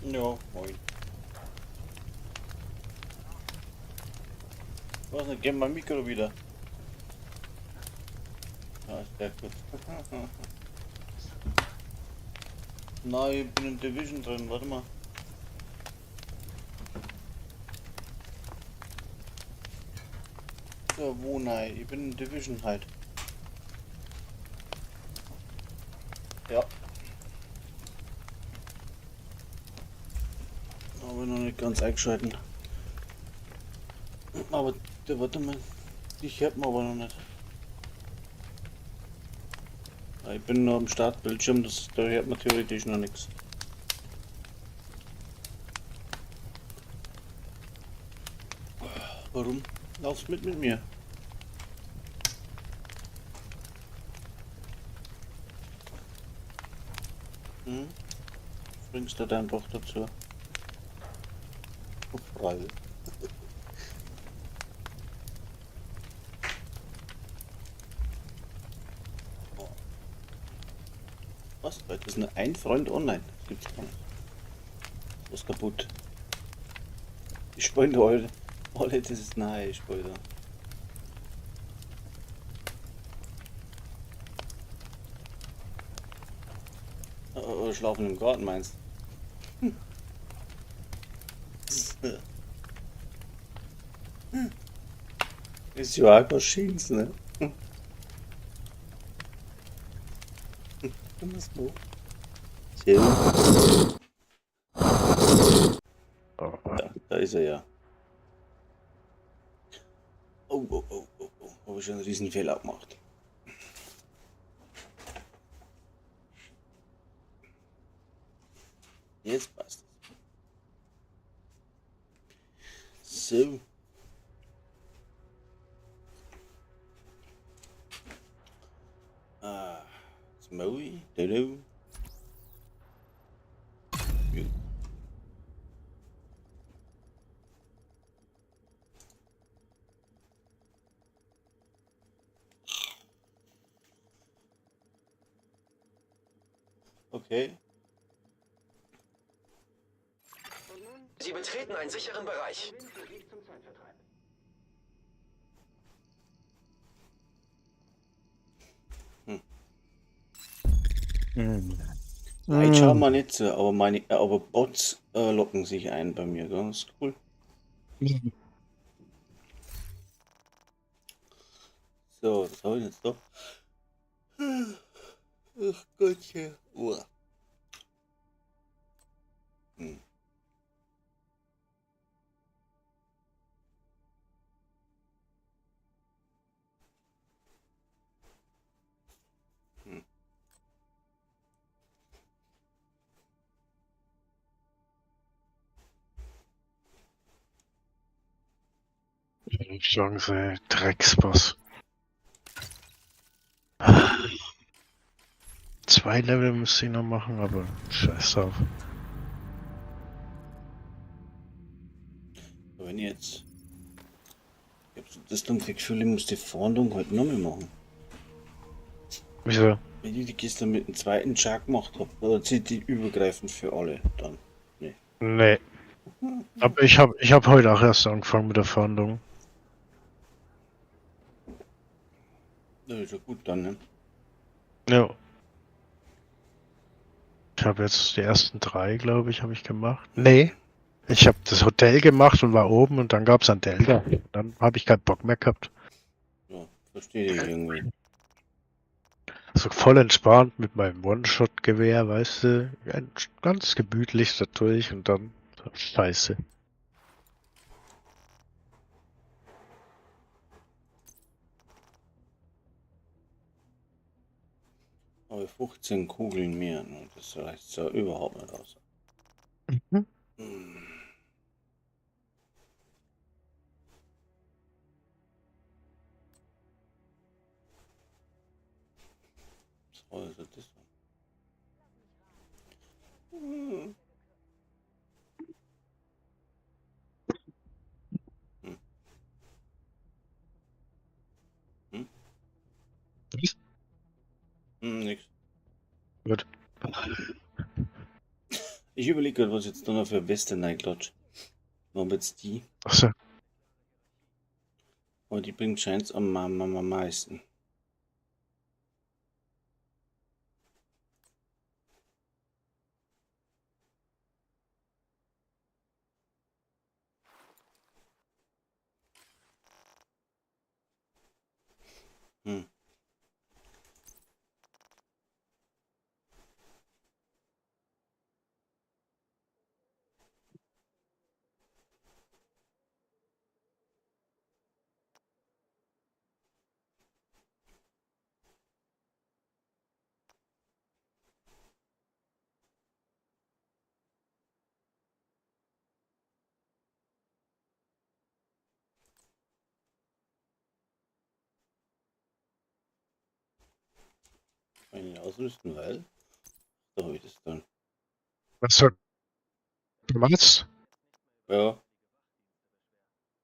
Ja, moin. Was nicht, gib mein Mikro wieder. Ja, ist sehr gut. Nein, ich bin in Division drin, warte mal. Ja, wo nein? Ich bin in Division halt. Ja. Aber noch nicht ganz eingeschalten. Aber der, warte mal. Ich hört man aber noch nicht. Ich bin nur am Startbildschirm, das, da hört man theoretisch noch nichts. Warum? Laufst mit mir? Hm? Bringst du deinen Bock dazu? Frei. Was? Heute ist nur ein Freund online. Das gibt's gar nicht. Was ist kaputt? Ich spiele da alle. Alle, das ist nahe, ich spiele da. Oh, schlafen im Garten meinst du? Ist ja auch was Schönes, ne? Schön. Da, da ist er ja. Oh, oh, oh, oh, oh. Habe ich schon einen riesen Fehler gemacht. Jetzt passt es. So. Ah, Smoey, Dodo. Okay. Sie betreten einen sicheren Bereich. Hm. Hm. Ich schau mal nicht so, aber meine, aber Bots locken sich ein bei mir, gell? Das ist cool. So, was habe ich jetzt da? Ach Gottchen. Uah. Hm. Hm. Chance, Drecksboss. 2 Level müsste ich noch machen, aber scheiß drauf. Wenn ich jetzt. Ich hab so das dunkle Gefühl, ich muss die Fahndung heute noch mehr machen. Wieso? Wenn ich die gestern mit dem zweiten Char gemacht hab, oder zieht die übergreifend für alle dann? Nee. Nee. Aber ich hab heute auch erst angefangen mit der Fahndung. Das ist ja gut dann, ne? Ja. Ich habe jetzt die ersten 3, glaube ich, habe ich gemacht. Nee. Ich habe das Hotel gemacht und war oben und dann gab's ein Delta. Dann habe ich keinen Bock mehr gehabt. Ja, verstehe ich irgendwie. So voll entspannt mit meinem One-Shot-Gewehr, weißt du. Ganz gemütlich da durch und dann Scheiße. Aber 15 Kugeln mehr, ne? Das reicht ja überhaupt nicht aus. Mhm. Hm. Was ist das? Hm. Hm. Hm? Was? Hm, nix. Gut. Ich überlege gerade, was ich jetzt da noch für Weste reinklatsche. Machen wir jetzt die. Achso. Aber die bringt scheint's am meisten. Hm. Kann ich nicht ausrüsten, weil da habe ich das dann. Was soll was? Ja.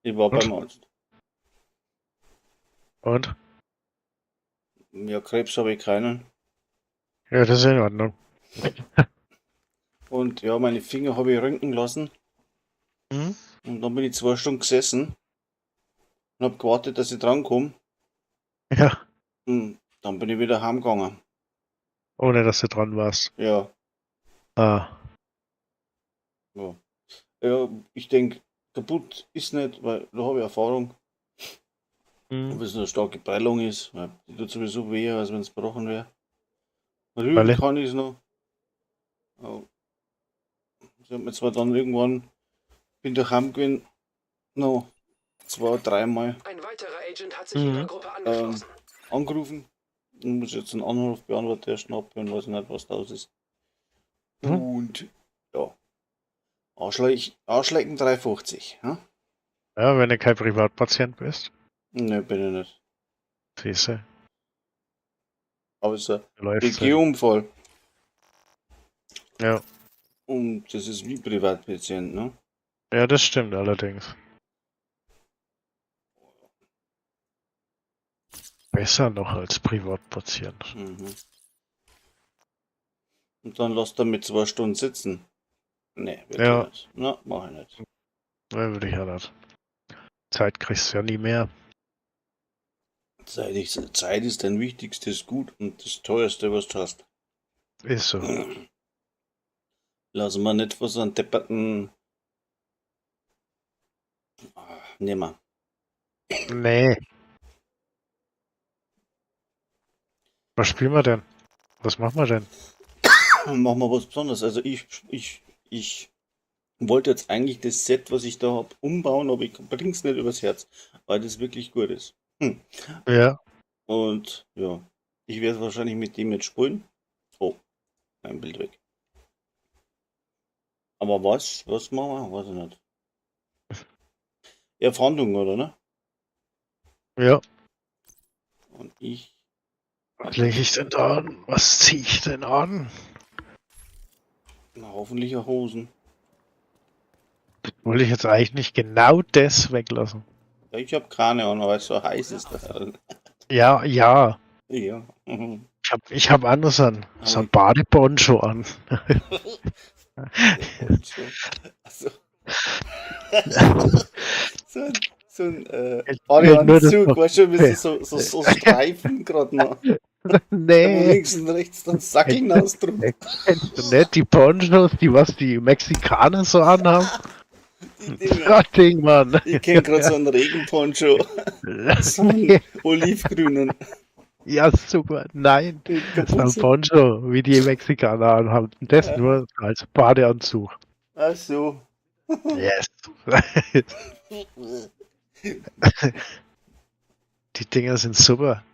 Ich war Und? beim Arzt. Und? Ja, Krebs habe ich keinen. Ja, das ist in Ordnung. Und ja, meine Finger habe ich röntgen lassen. Mhm. Und dann bin ich 2 Stunden gesessen und habe gewartet, dass ich drankomme. Ja, Und dann bin ich wieder heimgegangen. ohne dass du dran warst. Ja, Ah. ja. Ja, ich denke, kaputt ist nicht, weil da habe ich Erfahrung. Mhm. Ob es eine starke Prellung ist, weil die tut sowieso weh, als wenn es gebrochen wäre. Rühren Alle. kann ich es noch. Ja. Sie hat mir zwar dann irgendwann, bin daheim gewesen, noch zwei, dreimal Ein weiterer Agent hat sich Mhm. ihrer Gruppe angeschlossen. angerufen. Und muss jetzt einen Anruf beantworten, der schnappen und weiß nicht, was da los ist. Mhm. Und ja. Arschlecken 3,50. Hm? Ja, wenn du kein Privatpatient bist. Ne, bin ich nicht. Siehst du, Aber es ist ein läuft. BG-Unfall. Ja. Und das ist wie Privatpatient, ne? Ja, das stimmt allerdings. Besser noch als Privatpatient. Mhm. Und dann lasst er mit 2 Stunden sitzen. Ne, wirklich Ja. nicht. Na, mach ich nicht. Ja, würde ich ja nicht. Zeit kriegst du ja nie mehr. Zeit ist dein wichtigstes Gut und das teuerste, was du hast. Ist so. Lass mal nicht von so einem depperten. Ah, Nimmer. Nee. Was spielen wir denn? Was machen wir denn? Machen wir was Besonderes. Also ich wollte jetzt eigentlich das Set, was ich da habe, umbauen, aber ich bring's nicht übers Herz, weil das wirklich gut ist. Hm. Ja. Und ja, ich werde wahrscheinlich mit dem jetzt spielen. Oh, mein Bild weg. Aber was? Was machen wir? Weiß ich nicht. Ja, Fahndung, oder, ne? Ja. Und ich. Was lege ich denn da an? Was ziehe ich denn an? Na, hoffentlich auch Hosen. Wollte ich jetzt eigentlich nicht genau das weglassen. Ja, ich habe keine Ahnung, weil es so heiß ist. Da. Ja, ja. Ja. Ich hab anders an. So ein Badeponcho an. So, also, so ein Ich will nur das Badeanzug, noch- weißt du, mit so Streifen gerade noch. Wo Nee. links und rechts dann Sackeln ausdruckt. Kennst du nicht die Ponchos, die was die Mexikaner so anhaben? Die Dinger. Das Ding, Mann. Ich kenne gerade so einen Regenponcho, so einen olivgrünen. Ja, super. Nein. Mit Das ist ein Kapuze. Poncho, wie die Mexikaner anhaben. Und das Ja. nur als Badeanzug. Ach so. Yes. Die Dinger sind super.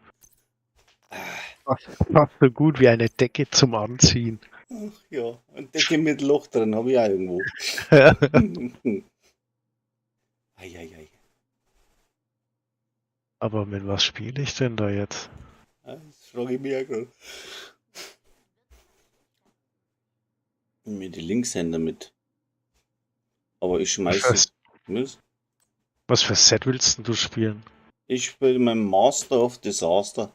Fast so gut wie eine Decke zum Anziehen. Ach ja, eine Decke mit Loch drin habe ich auch irgendwo. Eieiei. Aber mit was spiele ich denn da jetzt? Das frage ich mich auch gerade. Mir die Linkshänder mit. Aber ich schmeiße. Was, Was? was für Set willst denn du spielen? Ich spiele mein Master of Disaster.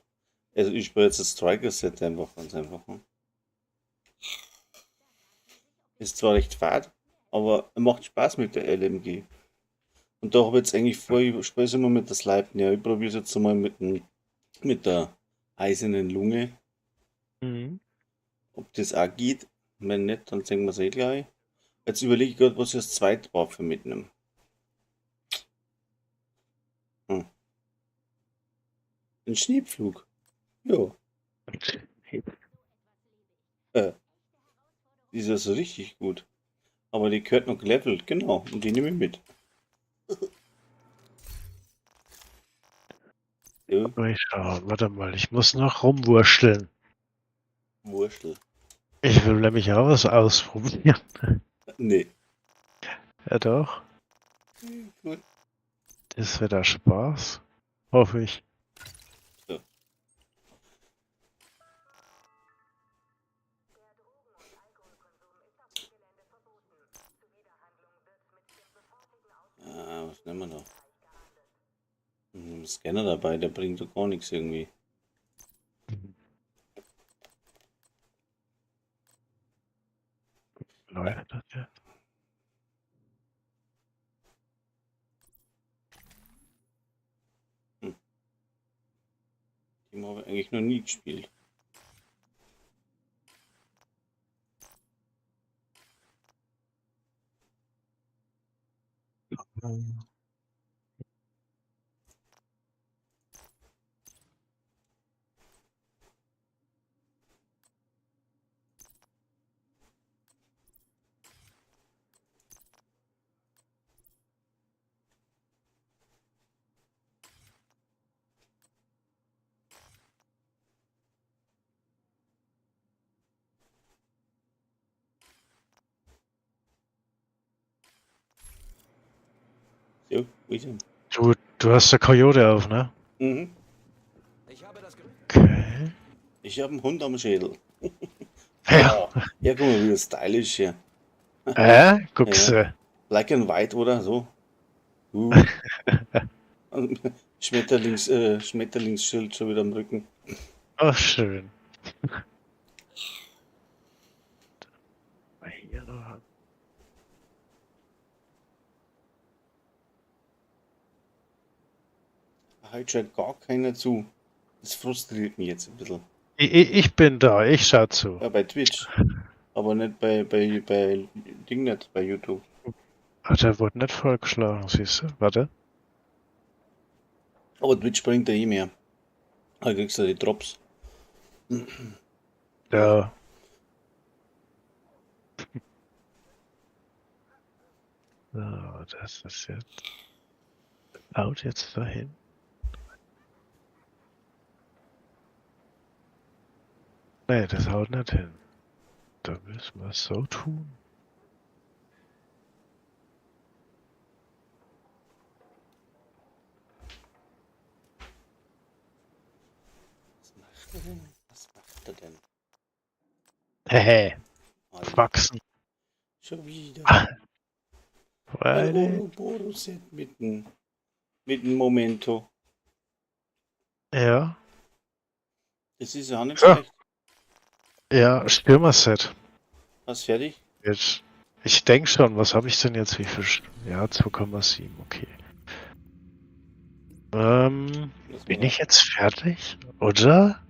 Also ich spiele jetzt das Striker-Set einfach, ganz einfach. Ne? Ist zwar recht fad, aber macht Spaß mit der LMG. Und da habe ich jetzt eigentlich vor, ich spiele es immer mit der Sleipnir. Ich probiere es jetzt mal mit der eisernen Lunge, Mhm. ob das auch geht. Wenn nicht, dann sehen wir es eh gleich. Jetzt überlege ich gerade, was ich als zweite Waffe mitnehme. Hm. Ein Schneepflug. Ja. Äh, die ist also richtig gut. Aber die gehört noch gelevelt, genau. Und die nehme ich mit. Ja, Mal schauen, warte mal, ich muss noch rumwurschteln. Wurschtel. Ich will nämlich auch was ausprobieren. Nee. Ja doch, Gut. das wird da Spaß. Hoffe ich. So. Ah, was nehmen wir da? Ein Scanner dabei, der bringt doch gar nichts irgendwie. Läuft das jetzt? Den habe ich eigentlich noch nie gespielt. So, wo ist er? Du hast der Coyote auf, ne? Mhm. Ich habe das Gerücht. Okay. Ich habe einen Hund am Schädel. Ja. Ja, guck mal, wie stylisch hier. Guckst du. Black and White oder so. Schmetterlingsschild schon wieder am Rücken. Ach, schön. Hier noch. Heute schaut gar keiner zu. Das frustriert mich jetzt ein bisschen. Ich bin da, ich schau zu. Ja, bei Twitch. Aber nicht bei Ding nicht, bei YouTube. Ach, der wurde nicht vollgeschlagen, siehst du? Warte. Aber Twitch bringt ja eh mehr. Da kriegst du die Drops. Ja. So, das ist jetzt. Haut jetzt dahin. Nee, das haut nicht hin. Da müssen wir es so tun. Was macht er denn? Was macht er denn? Hehe, Alter, wachsen. schon wieder. Ein Weile. Ouroboros-Set mit dem Momento. Ja. Das ist ja auch nicht Ja. schlecht. Ja, Stürmer-Set. Was fertig? Jetzt. Ich denke schon, was habe ich denn jetzt? Wie viel? Ja, 2,7, okay. Bin ich jetzt fertig? Oder?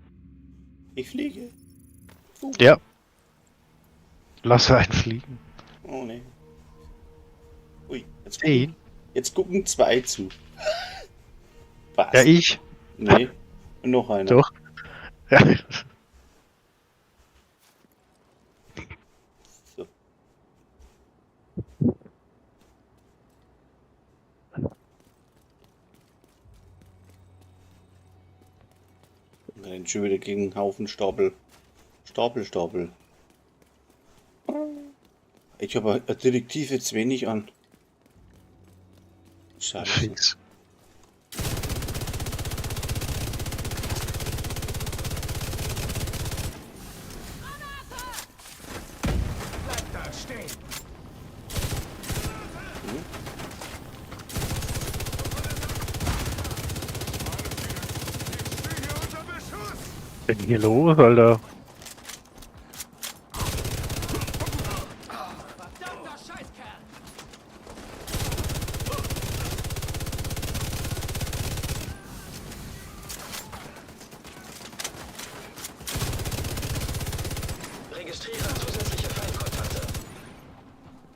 Ich fliege. Ja. Lass einen fliegen. Oh ne. Ui, Zehn. jetzt gucken zwei zu. Was? Ja, ich. Nee. Und noch einer. Doch. Ja. So. Und rennt schon wieder gegen einen Haufen Stapel. Stapel, Stapel. Ich habe eine Direktive zu wenig an. Scheiße. Fix. Bleib da stehen. Bin hier los, Alter?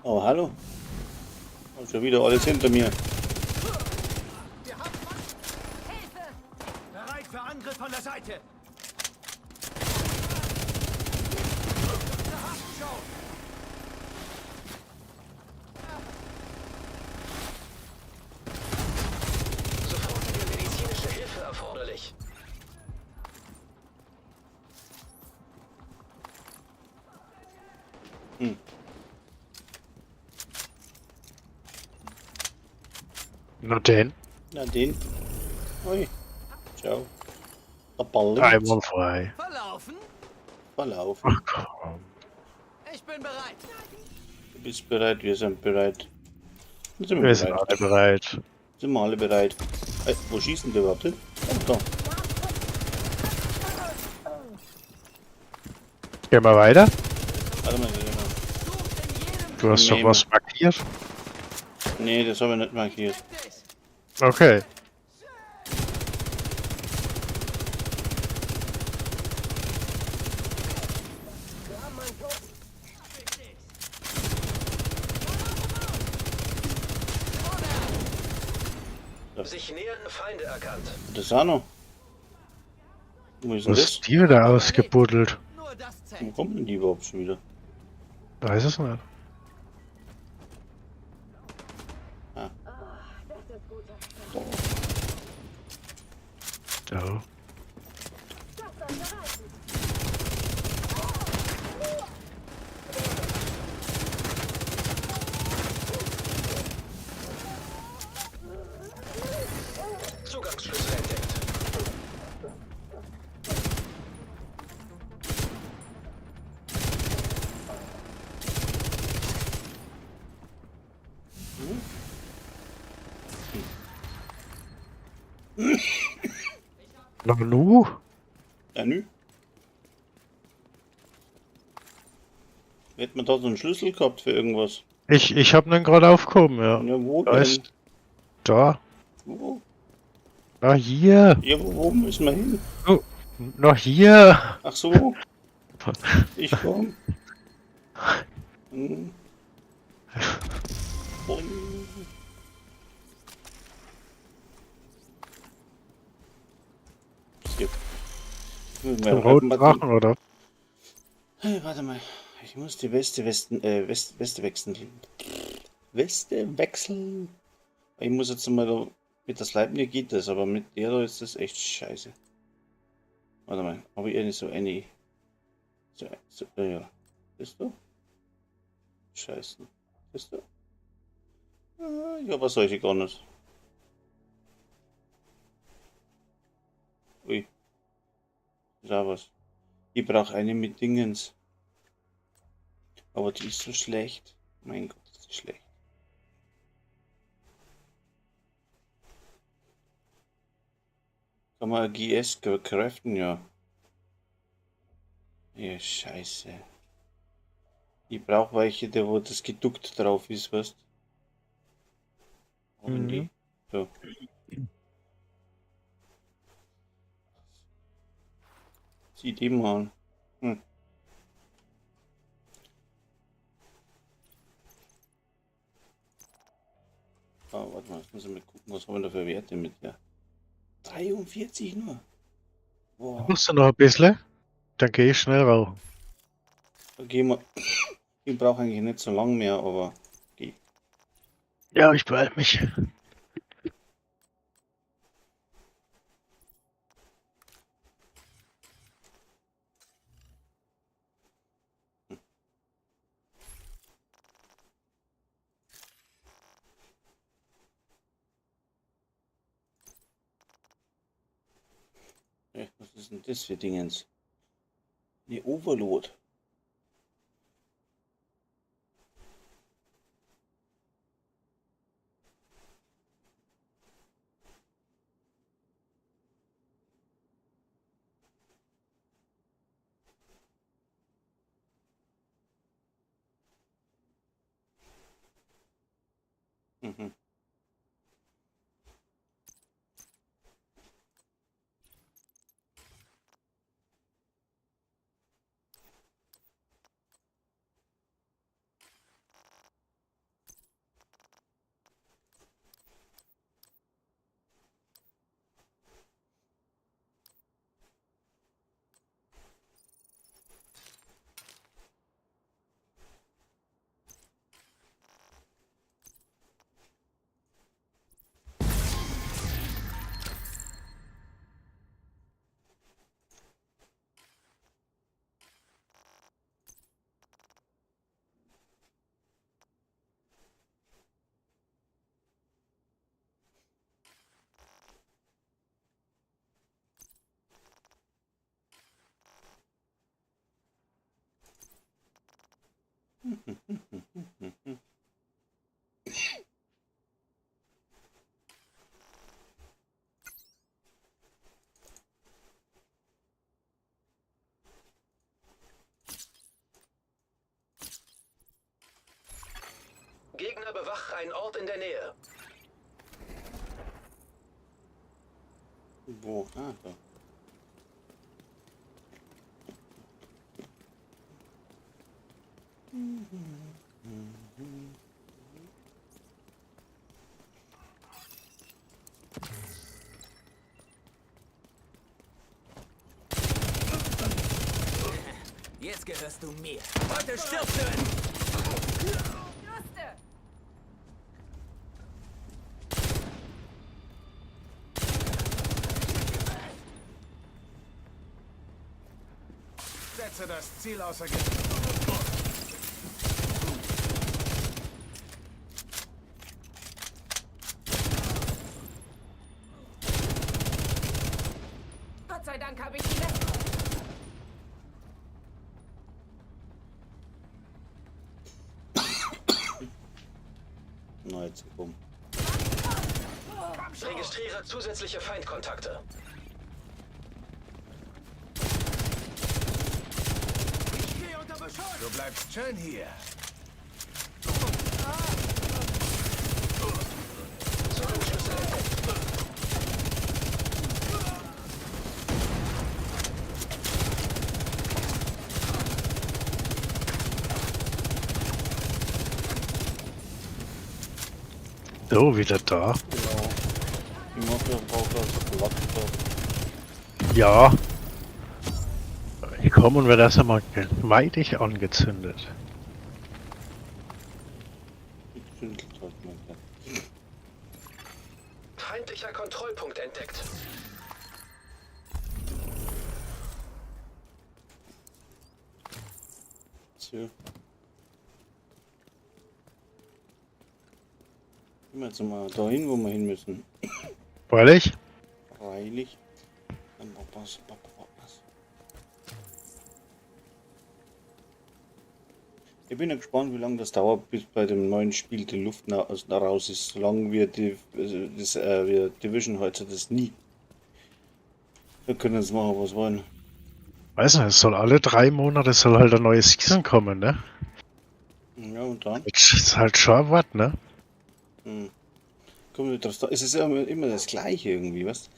Oh, hallo. Und schon wieder alles hinter mir. Bereit für Angriff von der Seite. Sofortige medizinische Hilfe erforderlich. Hm. Na den. Na den. Ui. Ciao. Der Ball Einwandfrei. Verlaufen? Verlaufen. Ach komm. Ich bin bereit. Du bist bereit, wir sind bereit. Sind wir Wir sind bereit? alle bereit. Sind wir alle bereit? Wo schießen die überhaupt hin? Oh, da. Gehen wir weiter? Warte mal, warte mal. Du hast doch Nee, was markiert. Nee, das habe ich nicht markiert. Okay. Sich nähernde Feinde erkannt. Das ist auch noch. Wo ist denn Was das? ist die wieder ausgebuddelt? Nur das Wo zählt. kommen denn die überhaupt schon wieder? Weiß es nicht. Da. Ja. Zugangsschlüssel entdeckt. Na nu? Ja, nü. Hätte man da so einen Schlüssel gehabt für irgendwas? Ich hab den gerade aufgehoben, ja. Ja, wo Da denn? ist. Da. Wo? Na hier. Ja, wo müssen wir hin? Na hier. Ach so. Ich komm. Hm. Boing. Hier. Zum roten Drachen, oder? Hey, warte mal. Ich muss die Weste westen, Weste wechseln. Weste wechseln. Ich muss jetzt mal da, mit der Sleipnir geht das, aber mit der da ist das echt scheiße. Warte mal, habe ich eine so eine. So, ja. Bist du? Scheiße. Bist du? Ah, ich habe solche gar nicht. Ui. Ist auch was. Ich brauche eine mit Dingens. Aber die ist so schlecht. Mein Gott, ist die schlecht. Kann man ein GS craften, ja. Ja, scheiße. Ich brauche welche, der wo das geduckt drauf ist, weißt du? Mhm. So. Zieh die mal an. Hm. Ah, warte mal, jetzt muss ich mal gucken, was haben wir da für Werte mit der? 43 nur. Boah, Musst du noch ein bisschen? Dann geh ich schnell rauchen. da gehen wir. Ich brauche eigentlich nicht so lang mehr, aber geht. Ja, ich beeil mich. Was ist denn das für Dingens? Ne, Overload. Mhm. Gegner bewachen einen Ort in der Nähe. Wo? Ah, da. Jetzt gehörst du mir. Heute stirbst du in... Setze das Ziel außer Gefecht. Gott sei Dank habe ich die Weste. Na, jetzt komm. Registriere zusätzliche Feindkontakte. Du bleibst schön hier. Zündungsschlüssel entdeckt. So, wieder da. Ja. Ich mach ja brauche also Platte. Ja. Ich komme und werde erst einmal geschmeidig angezündet. Ich zündelt halt mal. gleich. Feindlicher Kontrollpunkt entdeckt. So. Gehen wir jetzt mal dahin, wo wir hin müssen. Freilich? Freilich. Dann was, was, was. Ich bin ja gespannt, wie lange das dauert, bis bei dem neuen Spiel die Luft raus ist. Solange wir die, also das, wir Division heute das nie. Wir können jetzt machen, was wollen. Weiß nicht, es soll alle 3 Monate soll halt eine neue Season kommen, ne? Ja, und dann? Das ist halt schon was, ne? Hm. Kommen wir drauf. Es ist ja immer das Gleiche irgendwie, weißt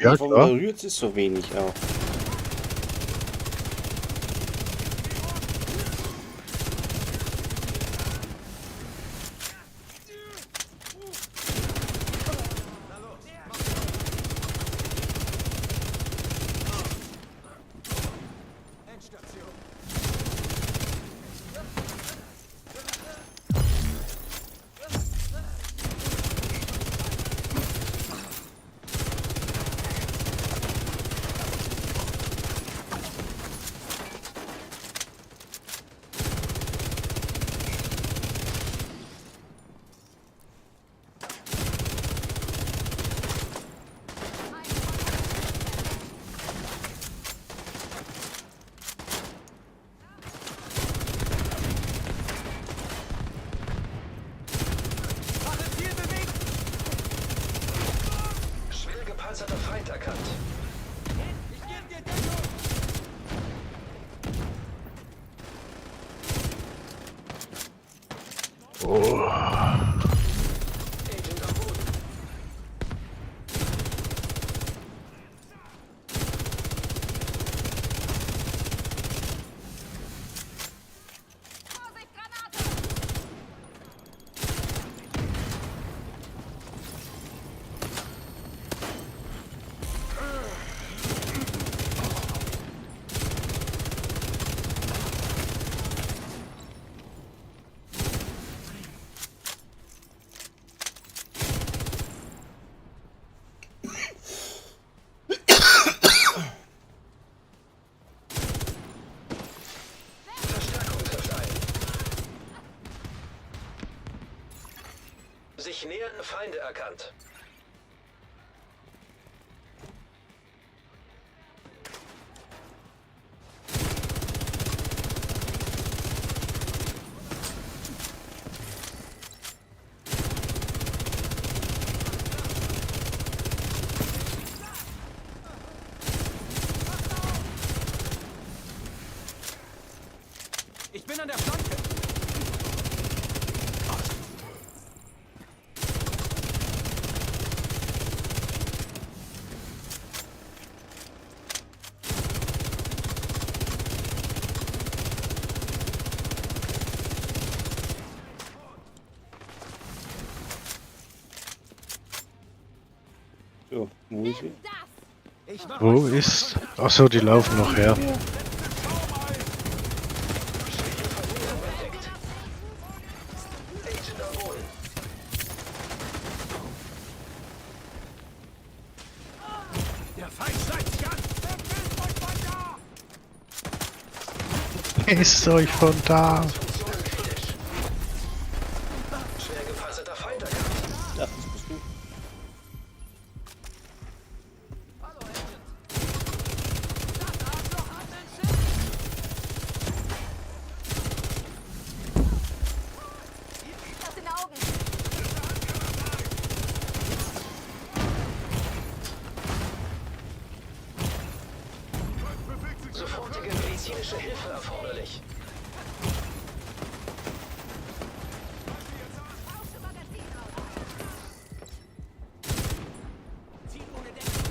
Ja, Vor allem, klar. da rührt es so wenig auch. Endstation. Schwer gepanzerter Feind erkannt. Oh. Agent am Boden. Vorsicht, Granate! Verstärkung trifft ein. Sich nähernde Feinde erkannt. Ja, wo ist sie? Das! Ich mach Wo euch ist? Achso, die laufen noch her. Entdeckt. Agent am Boden. Der Feind schleicht sich an. Verpisst euch von da! Ist euch von da. Funktionen kritisch. Schwer gepanzerter Feind erkannt. Ach, das bist du. Aus den Augen! Sofortige medizinische Hilfe erforderlich. Tausche Magazin aus! Ziel ohne Deckung.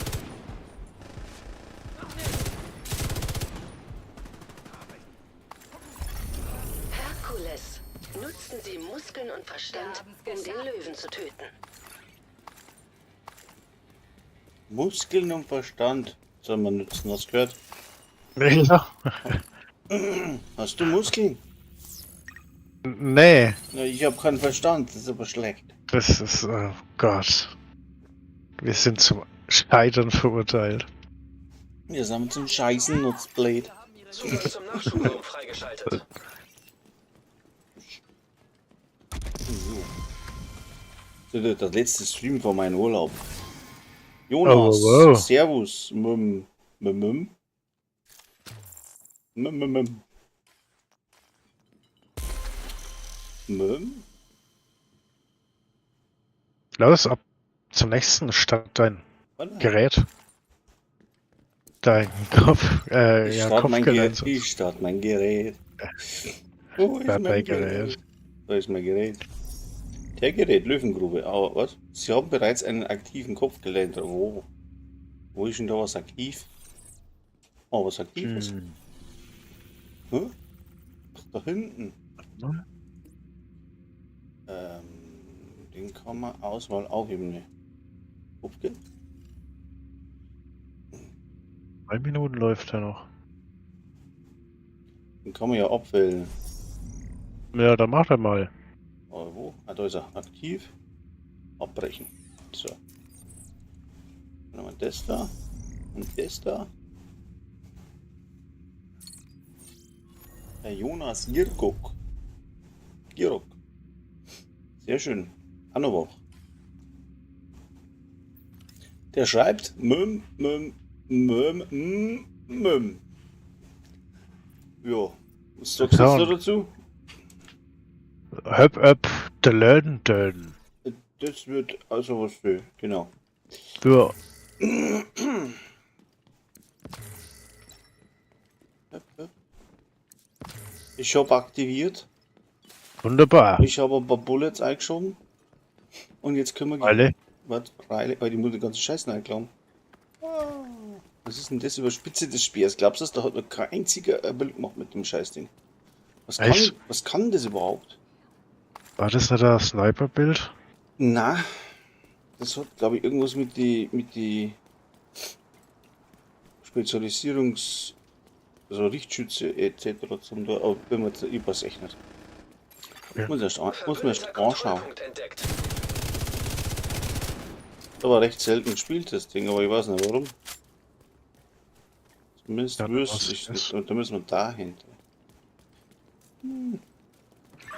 Noch nicht. Herkules, nutzen Sie Muskeln und Verstand, Wir um haben's den geschafft. Löwen zu töten. Muskeln und Verstand soll man nutzen, hast du gehört? Ja. Hast du Muskeln? Nee, Na, ich habe keinen Verstand, das ist aber schlecht. das ist, oh Gott. Wir sind zum Scheitern verurteilt. Wir sind zum Scheißen nutzblöd. Zugang zum Nachschubraum freigeschaltet. So. Das ist der letzte Stream vor meinem Urlaub. Jonas, Oh, wow. Servus. Müm, müm, müm. Müm, müm, müm. Müm? Los, ab zum nächsten Stadt dein Warte. Gerät. Dein Kopf, Ich ja, starte mein, Kopfgerät. Gerät. Ich start mein Gerät. Wo ist Start mein dein Gerät? Gerät. Da ist mein Gerät. Der Gerät, Löwengrube. Aber was? Sie haben bereits einen aktiven Kopfgeländer. Wo? Wo ist denn da was aktiv? Oh, was aktiv ist? Hm. Hä? Ach, da hinten. Hm? Den kann man Auswahl aufheben. Ne? Kopfgeld? 3 Minuten läuft er noch. Den kann man ja abwählen. Ja, dann mach er mal. Aber wo? Ah, da ist er. Aktiv. Abbrechen. So. Dann haben wir das da. Und das da. Herr Jonas Girgok. Girok. Sehr schön. Anowach. Der schreibt Möm, Möm, Möm, M, Möm. Jo. Was sagst du Ja. jetzt da dazu? Höp, öp, de London. Das wird also was für, genau. Ja. Ich habe aktiviert. Wunderbar. Ich habe ein paar Bullets eingeschoben. Und jetzt können wir. Alle. Warte, Reile, weil die muss den ganzen Scheiß reinklauen. Was ist denn das über Spitze des Speers? Glaubst du, das? Da hat noch kein einziger ein Bild gemacht mit dem Scheißding? Was kann, Echt? was kann das überhaupt? War das nicht das Sniper-Bild? Na, das hat, glaube ich, irgendwas mit die Spezialisierungs-, also Richtschütze etc. zum da, aber bin mir jetzt, ich weiß echt nicht. Ja. Muss man erst Verbündeter anschauen. Kontrollpunkt entdeckt. Aber recht selten gespielt, das Ding, aber ich weiß nicht warum. Zumindest Ja, wüsste was ich ist? nicht. Und da müssen wir dahin.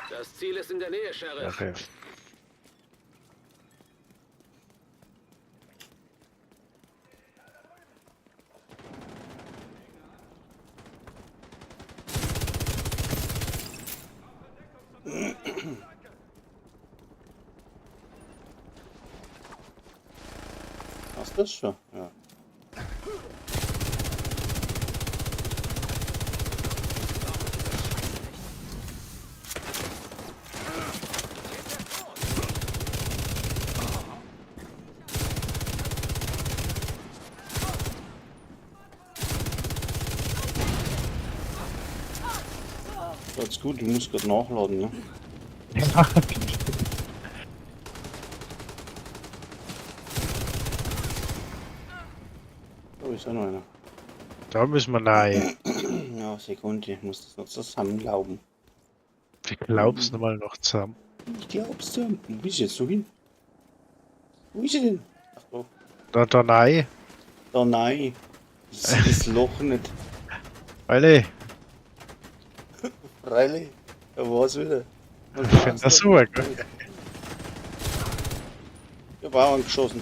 Das Ziel ist in der Nähe, Sheriff. Okay. Hast du das schon? Ja. Ganz gut, ich muss gerade nachladen, ne? Ja. auch noch einer. Da müssen wir rein. Ja, Sekunde, ich muss das noch zusammenlauben. Ich glaub's nochmal noch zusammen. Ich glaub's dir. Wo bist du jetzt so hin? Wo ist er denn? Ach doch. Da nein. Da nein. Ich sehe das Loch nicht. Eile, Freilich. Da war's wieder. Was ich find war's das da? super, gell? Ich hab auch angeschossen.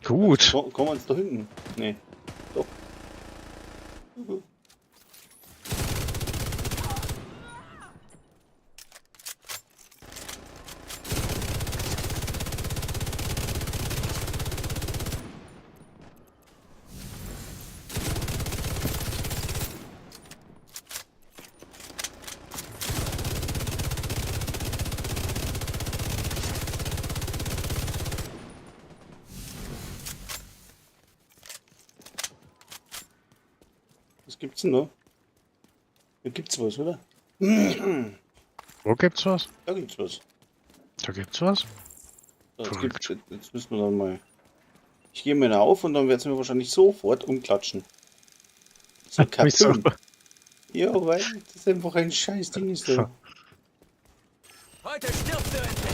Gut. Kommen wir uns da hinten? Nee. Doch. Was gibt's denn da? Da gibt's was, oder? Wo gibt's was? Da gibt's was. Da gibt's was? So, jetzt, Verrückt. jetzt müssen wir dann mal. Ich gehe mal da auf und dann werden sie mir wahrscheinlich sofort umklatschen. So Wieso? kaputt. Ja, weil das einfach ein scheiß Ding ist. Da. Heute stirbst du endlich.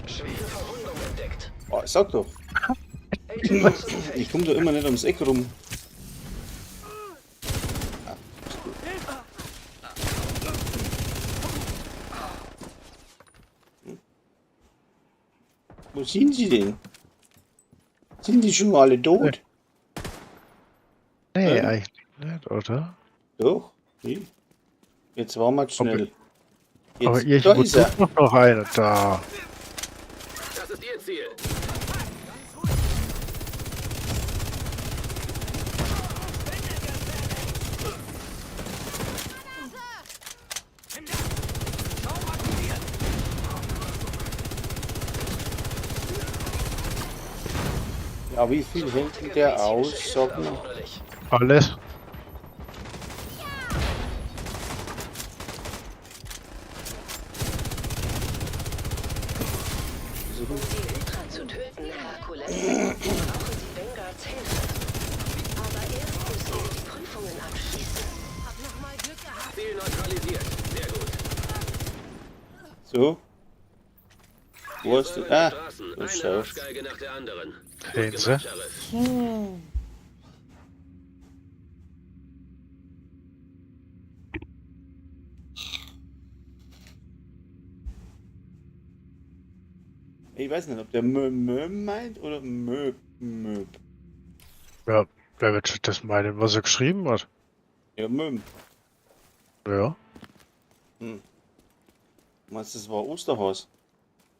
Schwere Verwundung entdeckt. Oh, sag doch. Agent außer Gefecht. Ich komme da immer nicht ums Eck rum. Wo sind sie denn? Sind die schon alle tot? Nee, Ähm. eigentlich nicht, oder? Doch. Nee. Jetzt waren wir zu schnell. Jetzt, Aber da irgendwo ist er. tut doch noch einer da. Das ist Ihr Ziel. Schaum aktiviert. Ja, wie viel hält denn der aus? Sag mal. Erforderlich. Alles. Um die Hydra zu töten, Herkules, brauchen Sie Vanguards Hilfe. Aber erst müssen wir die Prüfungen abschließen. Hab noch mal Glück gehabt. Ziel neutralisiert. Sehr gut. So. Wo ist Säubern der? die Ah, Straßen. du Eine Scheiß. Arschgeige nach der anderen. Sehen Gut Sie? gemacht, Sheriff. Ich weiß nicht, ob der Mö Mö meint oder Mö Mö. Ja, wer wird schon das meinen, was er geschrieben hat? Ja, Mö. Ja, Meinst du, das war Osterhaus?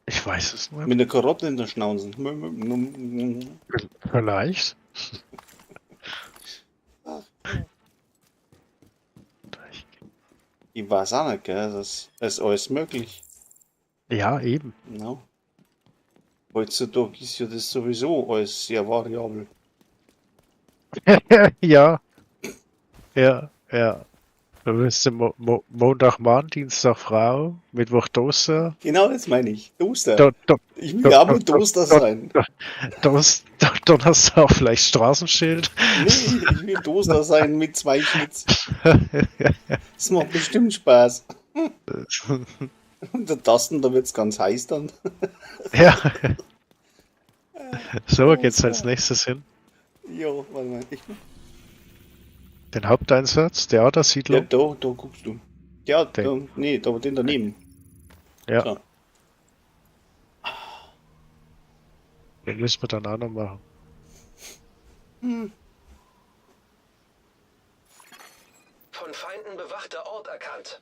ich weiß es nicht. Mit der Karotte in der Schnauze. Mö, mö, mö, mö. Vielleicht. Ich weiß auch nicht, gell? Das ist alles möglich. Ja, eben. No. Heutzutage ist ja das sowieso alles sehr variabel. Ja. Ja, ja. Da wirst du Mo Mo Montag Mann, Dienstag Frau, Mittwoch Toaster. Genau das meine ich. Toaster. Do Do Ich will auch mal Do Toaster Do sein. Donnerstag vielleicht Straßenschild. Nee, ich will Toaster sein mit 2 Schlitz. Das macht bestimmt Spaß. Und der Tasten, da wird's ganz heiß dann. Ja. So, geht's als nächstes hin. Jo, warte mal. Ich, Den Haupteinsatz, ja, Theatersiedlung. da guckst du. Ja, da, Den. nee, da, den daneben. Ja, So. den müssen wir dann auch noch machen. Von Feinden bewachter Ort erkannt.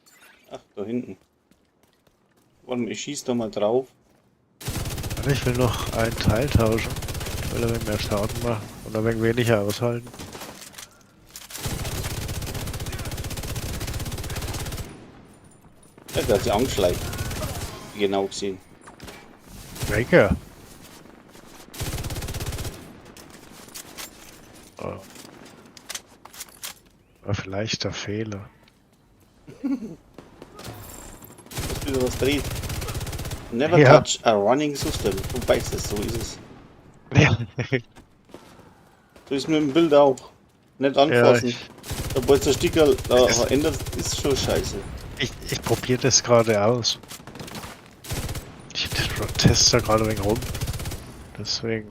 Ach, da hinten. Warte mal, ich schieß da mal drauf. Warte, ich will noch einen Teil tauschen. Ich will ein wenig mehr Schaden machen und ein wenig weniger aushalten. Ja, der hat sich angeschleicht. Genau gesehen. Welcher? Oh. War vielleicht der Fehler. Dass wieder was dreht. Never Ja. touch a running system. Du weißt es, so ist es. Ja. So ist mit dem Bild auch. Nicht anfassen. Ja, Sobald der Sticker da verändert, ist schon scheiße. Ich probiere das gerade aus. Ich teste da gerade ein wenig rum. Deswegen.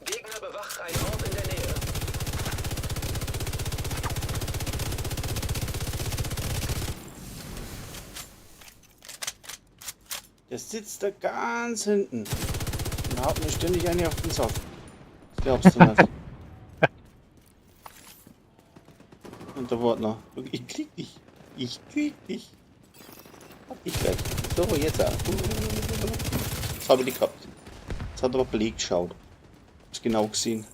Gegner bewacht einen Ort in der Nähe. Der sitzt da ganz hinten. Und haut mir ständig eine auf den Sack. Das glaubst du nicht. Und da war noch. Ich krieg dich. Ich krieg dich. Hab dich gleich. So, jetzt auch. Jetzt habe ich dich gehabt. Jetzt hat er aber blöd geschaut. Hab's genau gesehen.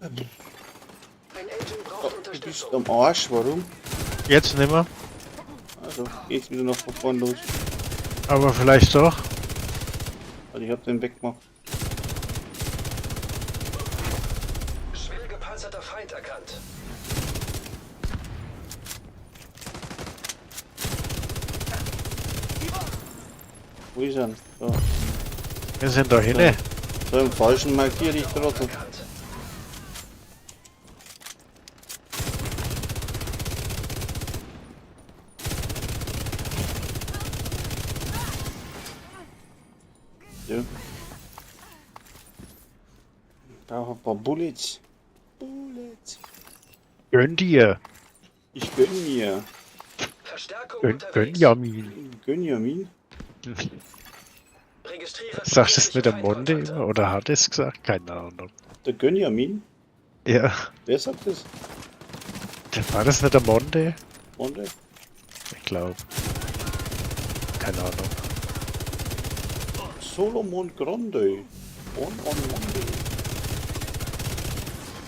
Ein Agent braucht Oh, du bist Unterstützung. am Arsch, warum? Jetzt nimmer. Also, geht's wieder noch von vorn los. Aber vielleicht doch. Weil ich hab den weggemacht. Schwer gepanzerter Feind erkannt. Wo ist er denn? Da. Wir sind da hinne. So, im falschen markiere ich Trottel. Erkannt. Ja. Ich brauche ein paar Bullets. Bullets. Gönn dir. Ich gönn mir. Verstärkung Gönn, unterwegs. Gönjamin. Gönjamin? Registriere Sagt es mit der zusätzliche Monde Feindkontakte. immer? Oder hat es gesagt? Keine Ahnung. Der Gönjamin? Ja. Wer sagt das? War das nicht der Monde? Monde? Ich glaube. Keine Ahnung. Solomon Grande. On on Monday.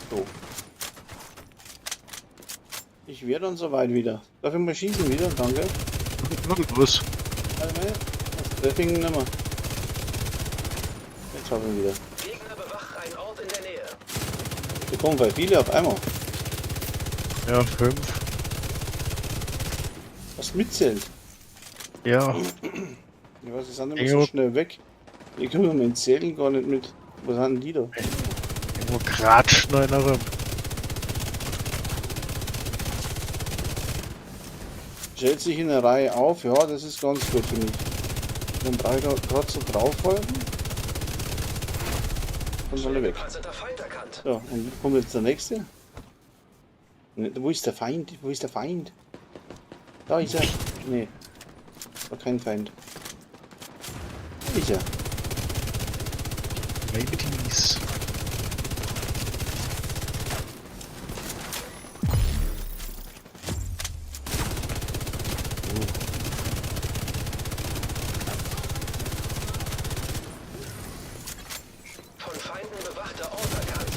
So. Ich wäre dann soweit wieder. Darf ich mal schießen wieder? Danke. Los. Warte mal. Das treffe ich nicht mehr. Jetzt haben wir wieder. Gegner bewacht einen Ort in der Nähe. Da kommen weil viele auf einmal. Ja, 5. Was mitzählt. Ja. Ich weiß, die sind immer so Irgendwo- schnell weg. Die können wir mit Zählen gar nicht mit. Was haben die da? Irgendwo kratscht noch einer rum. Stellt sich in der Reihe auf, ja, das ist ganz gut für mich. Dann brauche ich da gerade so draufhalten. Dann sind alle weg. Gepanzerter Feind erkannt. So, und kommt jetzt der nächste? Ne, wo ist der Feind? Wo ist der Feind? Da ist er. Nee. War kein Feind. Da ist er. Ladies. Von Feinden bewachter Ort erkannt.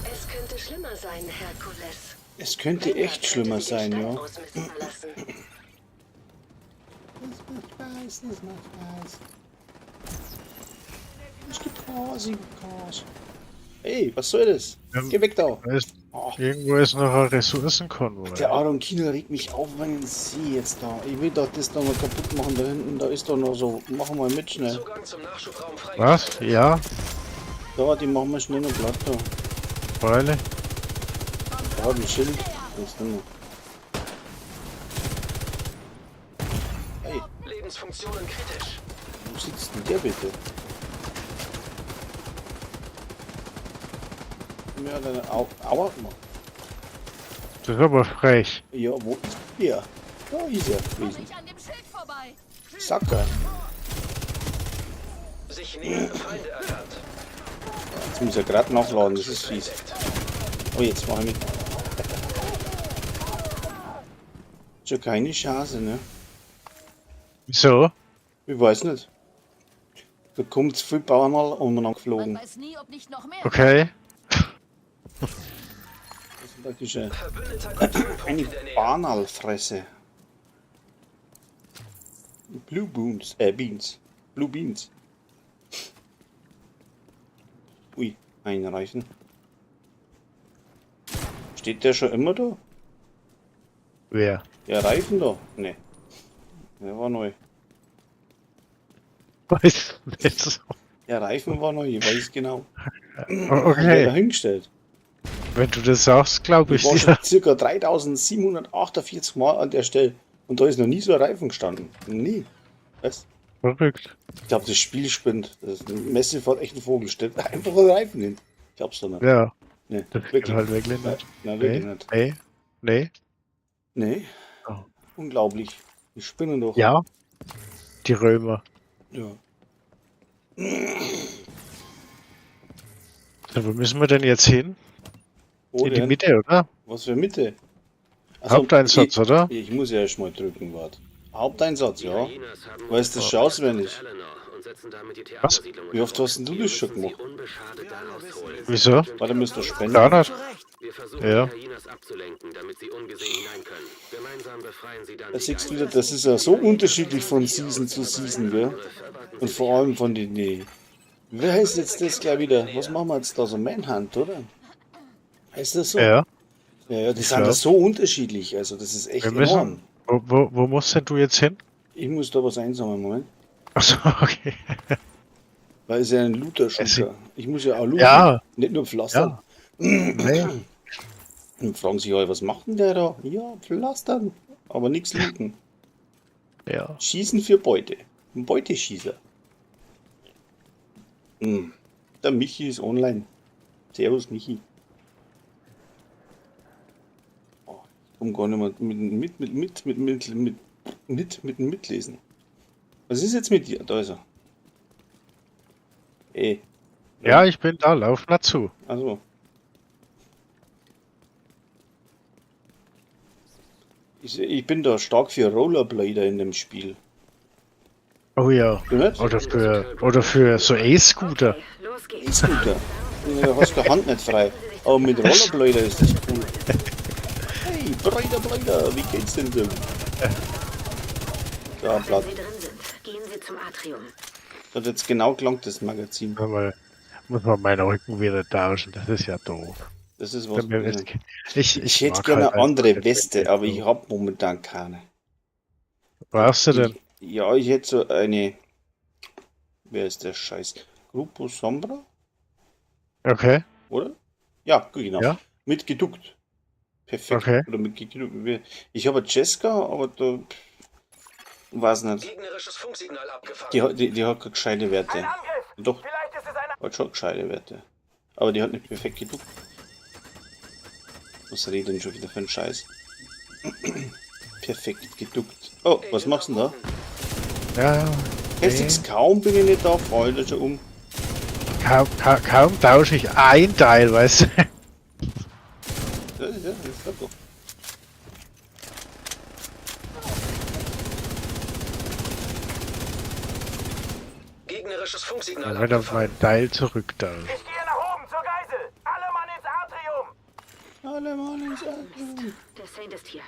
Es könnte schlimmer sein, Herkules. Es könnte Vanguard echt schlimmer könnte sich sein, den ja. Stall ausmisten lassen. Das macht Spaß, das macht Spaß. Es gibt Chaos, es gibt Chaos. Ey, was soll das? Geh weg da. Da ist, Oh, irgendwo ist noch ein Ressourcenkonvoi. der Aaron Kino regt mich auf, wenn ich sehe jetzt da. Ich will doch das noch mal kaputt machen da hinten. Da ist doch noch so. Machen wir mit schnell. Zugang zum Nachschubraum Was? freigeschaltet. Ja, Da, die machen wir schnell noch platt da. Freilich. Da hat ein Schild. Das ist nicht mehr. Ey, Lebensfunktionen kritisch. wo sitzt denn der bitte? Mir hat eine Aua gemacht. Das ist aber frech. Ja, wo ist der? Da ist er Komm gewesen. ich an dem Schild vorbei. Sacker. Sich nähernde Feinde erkannt. Jetzt muss er gerade nachladen, das ist fies. Entdeckt. Oh, jetzt mache ich mit. Schon keine Chance, ne? Wieso? Ich weiß nicht. Da kommt zu viel Bauern mal umeinander Man geflogen. weiß nie, ob nicht noch mehr. Okay. Das ist praktisch eine, Verbündeter Kontrollpunkt eine in der Nähe. Banalfresse. Blue Boons, Beans. Blue Beans. Ui, einreichen. Steht der schon immer da? Wer? Der Reifen da? Ne. Der war neu. Weiß nicht. Der Reifen war neu, ich weiß genau. Hat der da Okay, hingestellt. wenn du das sagst, glaube Ich ich war dir. schon circa 3748 Mal an der Stelle und da ist noch nie so ein Reifen gestanden. Nie. Was? Verrückt. Ich glaube, das Spiel spinnt. Das Messi fährt echt einen Vogel, stellt einfach einen Reifen hin. Ich glaub's doch nicht. Ja, Nee, das geht wirklich. halt wirklich nicht. Nein, wirklich Nee, nicht. nee, nee. Nee. Oh. Unglaublich. Die spinnen doch. Ja, die Römer. Ja. So, wo müssen wir denn jetzt hin? Wo In die denn? Mitte, oder? Was für Mitte? Also, Haupteinsatz, ich, oder? Ich muss ja erst mal drücken, warte. Haupteinsatz, Die ja. Hyenas haben Weißt du, das schon auswendig. Eleanor und setzen damit die Was? Theatersiedlung Wie oft unter hast denn du Druck. das Wir schon müssen sie gemacht? unbeschadet da rausholen. Wieso? Warte, müsst ihr spenden. Gar nicht. Zurecht. Wir versuchen, Ja. die Hyenas abzulenken, damit sie ungesehen hinein können. Gemeinsam befreien sie dann Da die siehst du Geiseln. wieder, das ist ja so unterschiedlich von Season zu Season, gell? Und vor allem von den. Die, wer heißt jetzt das gleich wieder? Was machen wir jetzt da? So Manhunt, oder? Heißt das so? Ja. Ja, ja, die Ich sind da glaub. so unterschiedlich. Also, das ist echt Wir müssen. enorm. Wo musst denn du jetzt hin? Ich muss da was einsammeln, Moment. Achso, okay. Weil es ist ja ein Looter-Shooter. Ich muss ja auch looten. Ja. Nicht nur pflastern. Ja. Nee. Und fragen sich alle, was macht denn der da? Ja, pflastern. Aber nichts looten. Ja. Schießen für Beute. Ein Beuteschießer. Hm. Der Michi ist online. Servus, Michi. Oh, ich komm gar nicht mehr mit mitlesen. Was ist jetzt mit dir? Da ist er. Ey. Ja, ich bin da, lauf mal zu. Also. Ich bin da stark für Rollerblader in dem Spiel. Oh ja. Du nicht? Oder für so E-Scooter. Okay, los geht's. E-Scooter. Da hast du die Hand nicht frei. Aber mit Rollerblader ist das cool. Hey, Breiter, Breiter, wie geht's denn so? Da, Wenn Blatt. Sie drin sind, gehen Sie zum Atrium. Das hat jetzt genau gelangt, das Magazin. Mal, muss man meinen Rücken wieder tauschen, das ist ja doof. Das ist was. Ich, Ich hätte mag gerne halt eine andere einfach Weste, aber ich so. habe momentan keine. Brauchst du denn? Ja, ich hätte so eine. Wer ist der Scheiß? Grupo Sombra? Okay. Oder? Ja, genau. Ja. Mit geduckt. Perfekt. Okay. Oder mit geduckt. Ich habe eine Jessica, aber da. Weiß nicht. Gegnerisches Funksignal abgefangen. Die hat keine gescheite Werte. Ein Angriff! Doch, Vielleicht ist es eine hat schon gescheite Werte. Aber die hat nicht perfekt geduckt. Was redet denn schon wieder für ein Scheiß? Perfekt geduckt. Oh, was machst du denn da? Ja, Heftigst kaum bin ich nicht da, fall ich schon um. kaum tausche ich ein Teil, weißt du? Ja, ja, das ist doch. Gegnerisches Funksignal Wenn auf abgefangen. mein Teil zurücktausche. Ich gehe nach oben zur Geisel! Alle Mann ins Atrium! Alle Mann ins Atrium. Der Saint ist hier.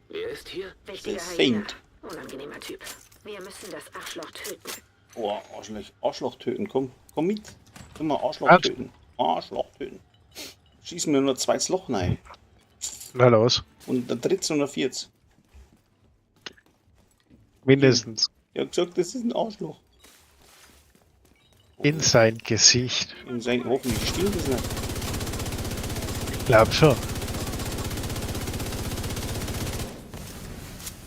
Wer ist hier? Wichtiger Der Hyäne. Saint. Unangenehmer Typ. Wir müssen das Arschloch töten. Oh, Arschloch, Arschloch töten, komm, komm mit. Komm mal, Arschloch Was? töten. Arschloch töten. Schießen wir nur ein zweites Loch rein. Na los. Und ein drittes und ein viertes. Mindestens. Ich hab gesagt, das ist ein Arschloch. In sein Gesicht. In sein, hoffentlich stimmt das nicht. Ich glaub schon.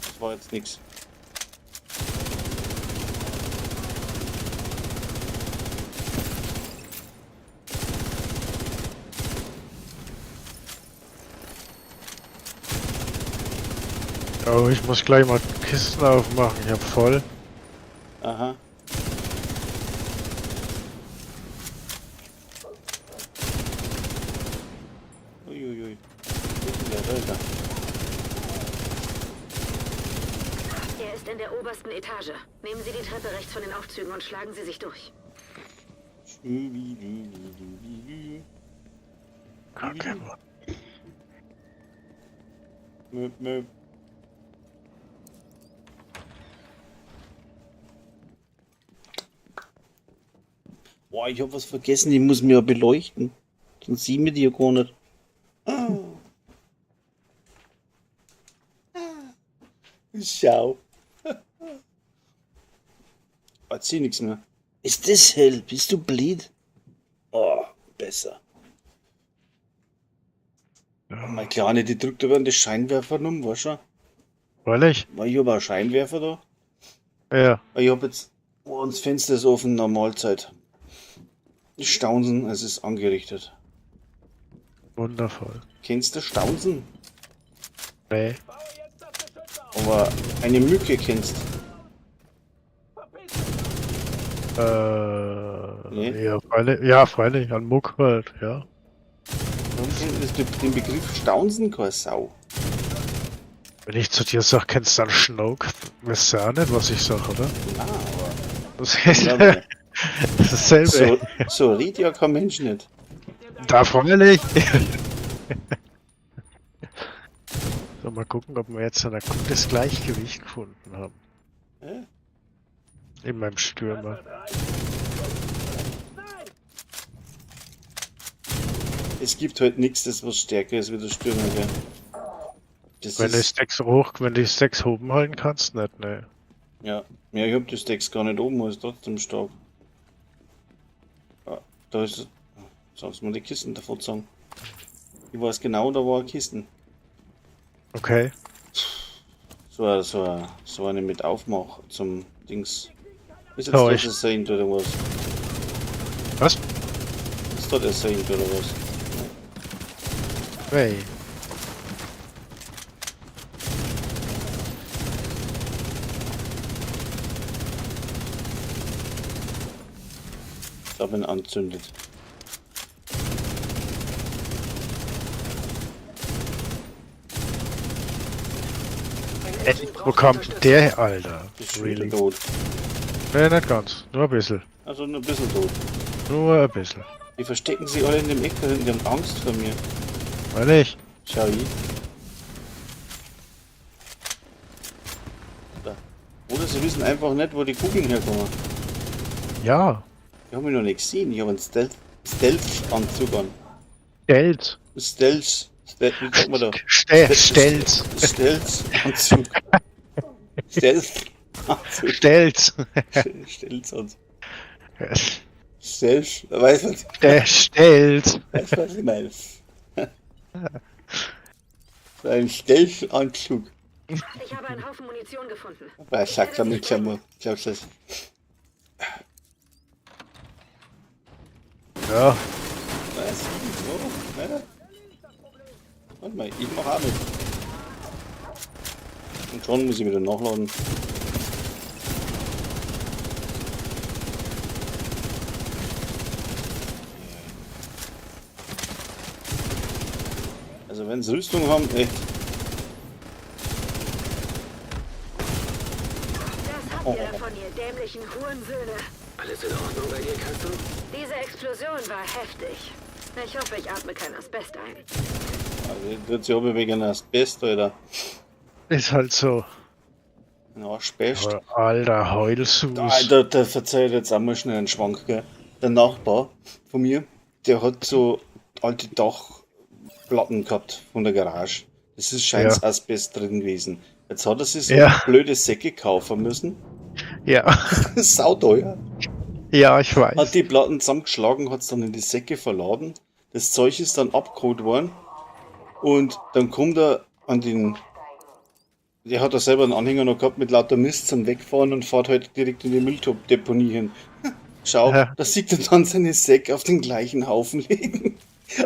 Das war jetzt nix. Oh, ich muss gleich mal Kisten aufmachen. Ich hab voll. Aha. Uiuiui. Ja, da ist er. Er ist in der obersten Etage. Nehmen Sie die Treppe rechts von den Aufzügen und schlagen Sie sich durch. Kacke, Mann. Möp, möp. Boah, ich hab was vergessen, ich muss mir ja beleuchten. Sonst sehen wir die ja gar nicht. Ah. Ah. Schau. Erzähl nichts mehr. Ist das hell? Bist du blind? Oh, besser. Ja. Meine Kleine, die drückt aber an die Scheinwerfer rum, weißt du? Freilich. Weil ich hab auch Scheinwerfer da. Ja. Ich hab jetzt. Oh, und das Fenster ist offen, Normalzeit. Staunsen, es ist angerichtet. Wundervoll. Kennst du Staunsen? Nee. Aber eine Mücke kennst. Nee. Ja, freilich, ja, freilich, an Muck halt, ja. Warum kennt das den Begriff Staunsen keine Sau? Wenn ich zu dir sag, kennst du dann Schnoke? Weißt du auch nicht, was ich sag, oder? Nein, aber. Das ist Ja, aber dasselbe. so, so redet ja kein Mensch nicht. Da freilich. So, mal gucken, ob wir jetzt ein gutes Gleichgewicht gefunden haben. Hä? In meinem Stürmer. Es gibt halt nichts, das was stärker ist wie der Stürmer, gell? Das Wenn du die ist, Stacks hoch, wenn du die Stacks oben halten kannst, nicht, ne. ja. Ja, ich hab die Stacks gar nicht oben, aber ist trotzdem stark. Ja, da ist. Sagst mal die Kisten davor sagen. Ich weiß genau, da war eine Kisten. Okay. So eine mit Aufmach zum Dings. Ist jetzt Ja, das ich- Saint oder was? Was? Ist das der Saint oder was? Hey. Ich hab ihn anzündet. Ein Ey, Engine wo braucht kam Unterstützung. der, Alter? Ist schon wieder Really? tot. Nee, nicht ganz. Nur ein bisschen. Also nur ein bisschen tot. Nur ein bisschen. Die verstecken sich alle in dem Eck da hinten, die haben Angst vor mir. Freilich. Schau ich. Da. Oder sie wissen einfach nicht, wo die Kugeln herkommen. Ja. Die haben mich noch nicht gesehen. Ich habe einen Stealth-Anzug an. Geld. Stealth. Stealth, wie sagt man da? Stellt. Stealth-Anzug. Stealth-Anzug. Stellt. Stealth-Anzug. Stealth. Weißt du, was, Stellt. weißt, was ich meine? So ein Stealth-Anzug. Ich habe einen Haufen Munition gefunden. Was sagt er mit Klammer? Glaubst du das? Ja. Was? Oh, ja. Warte mal, ich mach auch mit. Und schon muss ich wieder nachladen. Also wenn sie Rüstung haben, echt. Das habt ihr davon, ihr dämlichen Hurensöhne. Alles in Ordnung bei dir, Castle? Diese Explosion war heftig. Ich hoffe, ich atme kein Asbest ein. Also wird sich aber wegen Asbest, Alter. Ist halt so. Ja, Asbest. Aber Alter, Heulsus. Alter, der verzeiht jetzt einmal schnell einen Schwank, gell? Der Nachbar von mir, der hat so alte Dachplatten gehabt von der Garage. Das ist scheint Ja. Asbest drin gewesen. Jetzt hat er sich so Ja. blöde Säcke kaufen müssen. Ja. Sauteuer. Ja, ich weiß. Hat die Platten zusammengeschlagen, hat es dann in die Säcke verladen. Das Zeug ist dann abgeholt worden. Und dann kommt er an den. Der hat da selber einen Anhänger noch gehabt mit lauter Mist zum Wegfahren und fährt halt direkt in die Mülldeponie hin. Schau, Ja. da sieht er dann seine Säcke auf den gleichen Haufen liegen.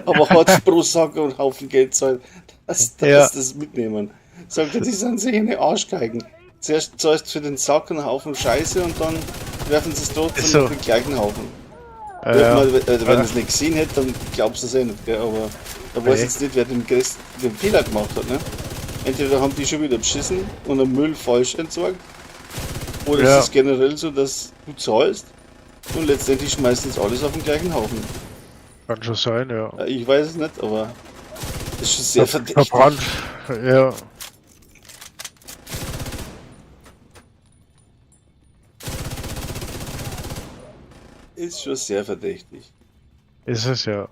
Aber hat pro Sack und Haufen Geld zahlt, dass, dass Ja. das mitnehmen. Sagt er, die sind sich eine Arschgeigen. Zuerst zahlst du für den Sack einen Haufen Scheiße und dann werfen sie es trotzdem Ist so. auf den gleichen Haufen. Ja. Wenn man es nicht gesehen hätte, dann glaubst du es eh nicht, gell? Aber da weiß Nee. jetzt nicht, wer den, größten, den Fehler gemacht hat, ne? Entweder haben die schon wieder beschissen und den Müll falsch entsorgt, oder Ja. es ist generell so, dass du zahlst und letztendlich schmeißen sie alles auf den gleichen Haufen. Kann schon sein, ja. Ich weiß es nicht, aber das ist schon sehr verdächtig. Verbrannt. Ja. Ist schon sehr verdächtig. Ist es ja.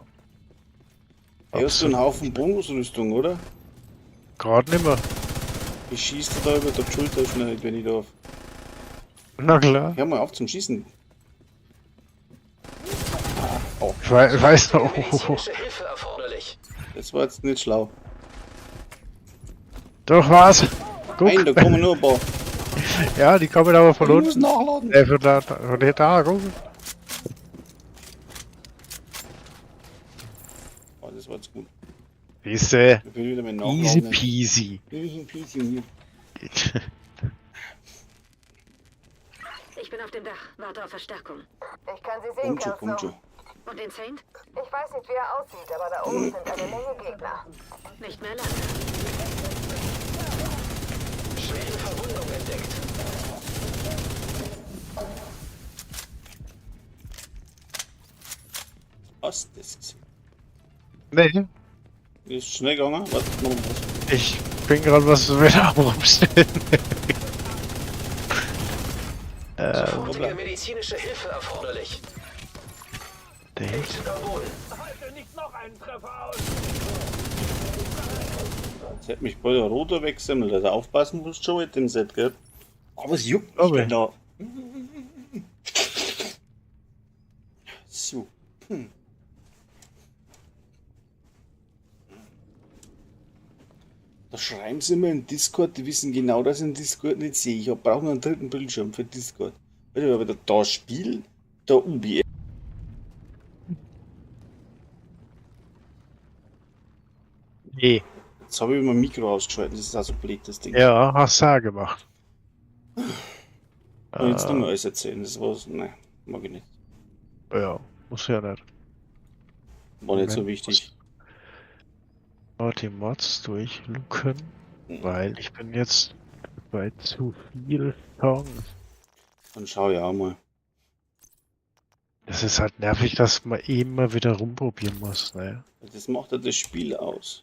Ey, hast du einen Haufen Bonusrüstung, oder? Gerade nimmer. Ich schieße da über der Schulter schnell, wenn ich darf. Na klar. Hör mal auf zum Schießen. Ah, oh, Ich weiß noch. Medizinische Hilfe erforderlich. das war jetzt nicht schlau. Doch was? Guck. Nein, da kommen nur ein paar. Ja, die kommen aber von Ich muss unten. nachladen. Von da, von der da, guck. Oh, das war jetzt gut. Siehste. Ich bin wieder mit Easy Nachladen. peasy. Easy peasy. Ich bin auf dem Dach. Warte auf Verstärkung. Ich kann sie sehen, Kommt schon, kommt Kelso. schon. Und den Saint? Ich weiß nicht, wie er aussieht, aber da oben sind eine Menge Gegner. Nicht mehr lange. Schwere Verwundung entdeckt. Was das gesehen? Nee, Ist schnell gegangen. Warte, noch was. ich bin gerade was wieder am Rumstellen. Sofortige medizinische Hilfe erforderlich. Nee. Agent am Boden. Halte nicht noch einen Treffer aus. Jetzt hätte mich bei der Roter wegsemmelt. Also aufpassen musst schon mit dem Set, gell? Aber es juckt mich Aber. denn da. So. Da schreiben sie immer in Discord, die wissen genau, dass ich in Discord nicht sehe. Ich brauche noch einen dritten Bildschirm für Discord. Weißt du, aber da Spiel, da UBS. Nee. Jetzt habe ich mein Mikro ausgeschaltet, das ist auch so blöd, das Ding. Ja, hast du auch gemacht. Und jetzt nochmal alles erzählen, das war's. Nein, mag ich nicht. Ja, muss ja nicht. War nicht so Moment, wichtig. Muss die Mods durchluken, weil ich bin jetzt bei zu viel Songs. Dann schau ich auch mal. Das ist halt nervig, dass man immer wieder rumprobieren muss, ne? Das macht ja das Spiel aus.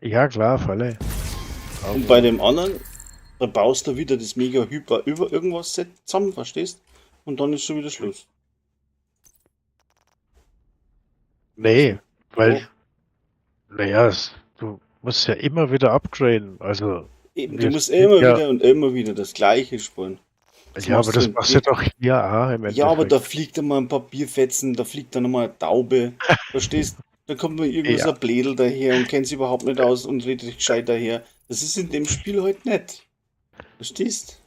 Ja, klar, Falle. Und bei dem anderen, da baust du wieder das mega hyper über irgendwas Set zusammen, verstehst? Und dann ist schon wieder Schluss. Nee, weil, naja, du musst ja immer wieder upgraden. Also, Eben, du Wir musst sind immer ja- wieder und immer wieder das Gleiche spielen. Das ja, machst aber das du machst du doch hier auch im Ja, aber da Endeffekt. fliegt dann mal ein Papierfetzen, da fliegt dann nochmal eine Taube. Verstehst? Da kommt mal irgendwo so Ja. ein Blädel daher und kennt sich überhaupt nicht aus und redet gescheit daher. Das ist in dem Spiel heute nicht. Verstehst?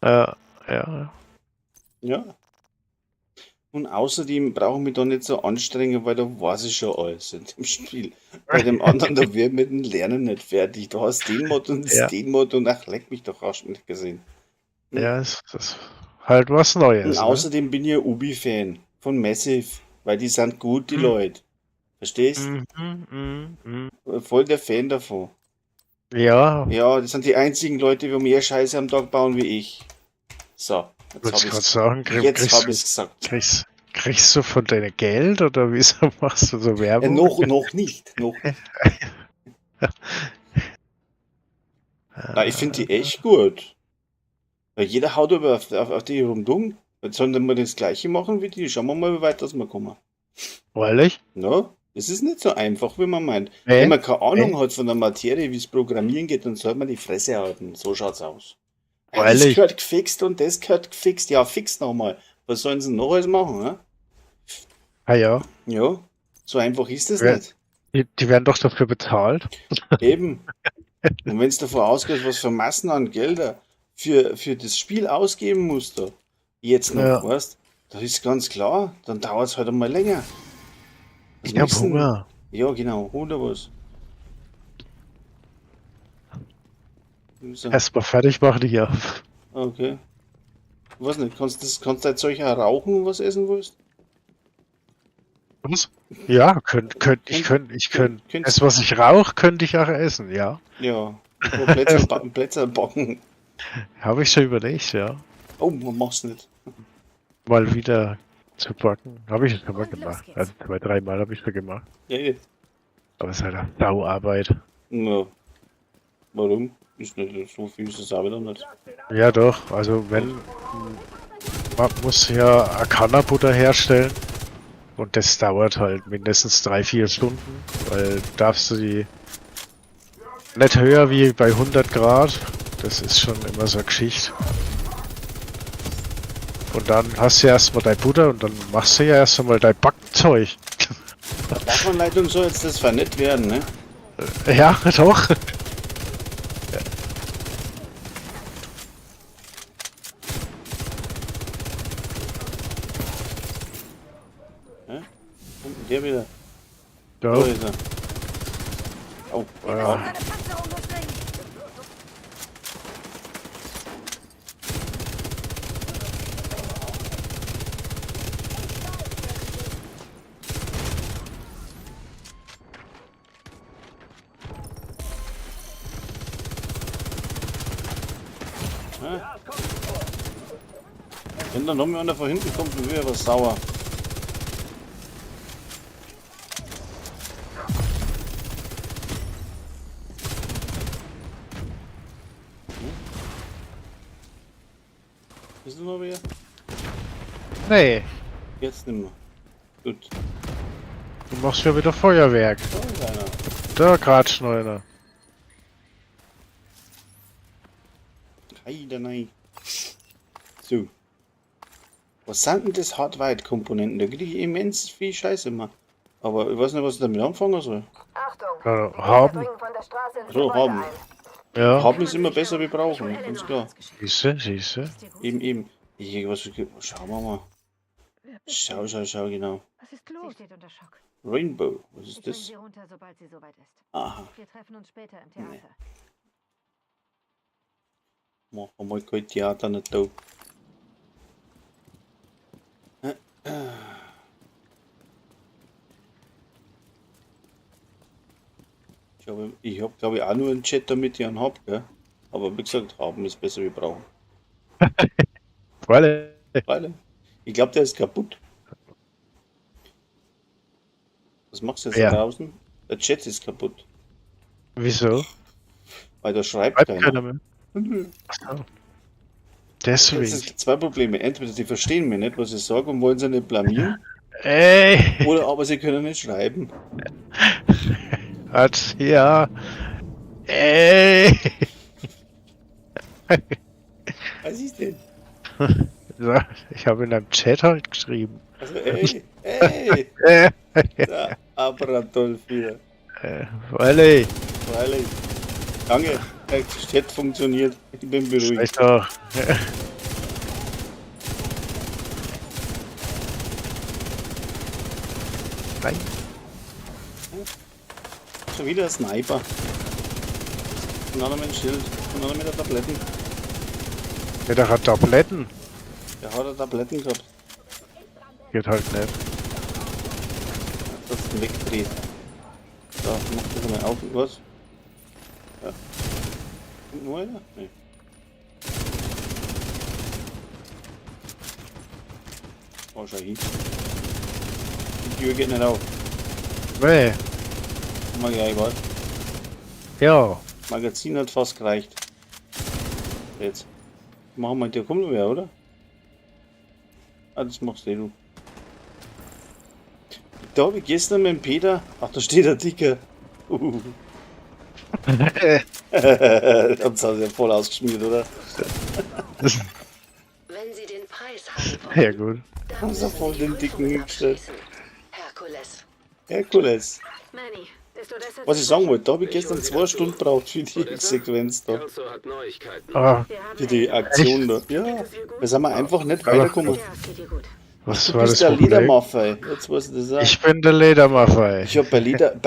Ja, ja. Ja. Und außerdem brauche ich mich da nicht so anstrengen, weil da weiß ich schon alles in dem Spiel. Bei dem anderen, da wird mit dem Lernen nicht fertig. Du hast den Mod und Ja. den Mod und ach, leck mich doch, hast du nicht gesehen. Ja, es ist halt was Neues. Und Ne? außerdem bin ich ein Ubi-Fan von Massive, weil die sind gut, die Mhm. Leute. Verstehst? Mhm, mhm, mhm. Voll der Fan davon. Ja, Ja, das sind die einzigen Leute, die mehr Scheiße am Tag bauen wie ich. So, jetzt wollte ich hab gerade ich's, sagen, jetzt kriegst, hab du, ich's gesagt. kriegst du von deinem Geld oder wieso machst du so Ja, Werbung? noch nicht. Noch nicht. Na, ich finde die echt gut. Weil jeder haut über auf die rum dumm. Jetzt sollen wir das Gleiche machen wie die. Schauen wir mal, wie weit das wir kommen. Ehrlich? No? Es ist nicht so einfach, wie man meint. Nee. Wenn man keine Ahnung hat von der Materie, wie es Programmieren geht, dann sollte man die Fresse halten. So schaut's aus. Ja, das Ehrlich? gehört gefixt und das gehört gefixt. Ja, fix nochmal. Was sollen sie denn noch alles machen? Ne? Ah ja, Ja, so einfach ist das Ja. nicht. die werden doch dafür bezahlt. Eben. Und wenn es davon ausgeht, was für Massen an Gelder für das Spiel ausgeben musst, da, jetzt noch, Ja. weißt, das ist ganz klar, dann dauert es halt einmal länger. Das Ich hab müssen- Hunger. Ja, genau, hol dir was. So, Erstmal fertig machen hier. okay. Ich weiß nicht, kannst du dein Zeug auch rauchen, was essen willst? Was? Ja, ich könnt. Könnt- Das, was ich rauche, könnte ich auch essen, ja. Ja. Nur Plätze backen. Habe ich schon überlegt, ja. Oh, man mach's nicht. Mal wieder zu backen. Habe ich schon mal Und los gemacht. geht's. Also 2, 3 Mal habe ich schon gemacht. Ja, ja. Aber es ist halt auch Sauarbeit. Na, warum? Ist nicht so viel, ist es auch wieder nicht. Ja, doch. Also wenn, man muss ja Arcana-Butter herstellen. Und das dauert halt mindestens 3, 4 Stunden, weil darfst du die Nicht höher wie bei 100 Grad. Das ist schon immer so eine Geschichte. Und dann hast du ja erstmal dein Butter und dann machst du ja erst einmal dein Backzeug. Waffenleitung soll jetzt das vernetzt werden, ne? Ja, doch. Kommt denn der wieder? Da. Da ist er. Au, Ja. au. Seine Panzerung durchdringen. Wenn da noch mal einer von hinten kommt, dann wird er aber sauer. Hm? Ist noch wer? Nee, Jetzt nimmer. Gut. du machst ja wieder Feuerwerk. Da ist einer. Da grad noch einer. Heidenei. So. Was sind denn das Hardwire-Komponenten? Da kriege ich immens viel Scheiße immer. Aber ich weiß nicht, was ich damit anfangen soll. Achtung. Ja, Die Gegner haben. dringen von der Straße ins So, Gebäude haben. ein. Ja, Haben ist immer besser wie brauchen, ganz klar. siehste, siehste. Eben, eben. Ich, was, schauen wir mal. Schau, schau, schau, genau. Was ist los? Sie steht unter Schock. Rainbow, was Ich ist bring das? sie runter, sobald sie soweit ist. Aha, Wir treffen uns später im Theater. machen wir mal kein Theater nicht da. Ich hab, glaube ich, auch nur einen Chat, damit ich einen hab, gell? Aber wie gesagt, haben ist besser wie brauchen. Weil, Weile. Ich glaube, der ist kaputt. Was machst du jetzt Ja. da draußen? Der Chat ist kaputt. wieso? Weil da schreibt Schreibt keiner. keiner mehr. Ach so. Deswegen. Jetzt sind zwei Probleme. Entweder sie verstehen mich nicht, was ich sage und wollen sie nicht blamieren, Ey! oder aber sie können nicht schreiben. Hat, ja. Ey! Was ist denn? So, ich habe in einem Chat halt geschrieben. Also, ey, ey! Da, Abradolf wieder. Weil, Freilich. Danke, der Chat funktioniert. Ich bin beruhigt. ich doch. Nein. Schon wieder ein Sniper. Und einer mit dem Schild. Und einer mit der Tabletten. Der hat Tabletten. Der hat Tabletten gehabt. Geht halt nicht. Das ist wegdreht. So, mach das mal auf. Was? Ja. Kommt nur einer? Nee. Oh, schau hin. Die Tür geht nicht auf. Nee. Mal gleich, warte. Ja. Magazin hat fast gereicht. Jetzt. Machen wir, der kommt noch wer, oder? Ah, das machst du. Da habe ich gestern mit dem Peter. Ach, da steht der Dicker. Haben sie ja voll ausgeschmiert, oder? Wenn Sie den Preis haben wollen, Ja, gut. dann Haben sie müssen voll Sie die den Dicken Prüfungen hingestellt. abschließen. Herkules. Herkules. Manny, ist Odessa Was ich sagen wollte, da habe ich gestern 2 Stunden gebraucht für die Sequenz da. Kelso hat Neuigkeiten. Ah, Für die Aktion da. Ja, da sind wir einfach nicht weitergekommen. Ja, es geht ihr gut. was Du war bist das der Problem? Ledermaffei. Jetzt weiß ich das auch. Ich bin der Ledermaffei. Ich hab bei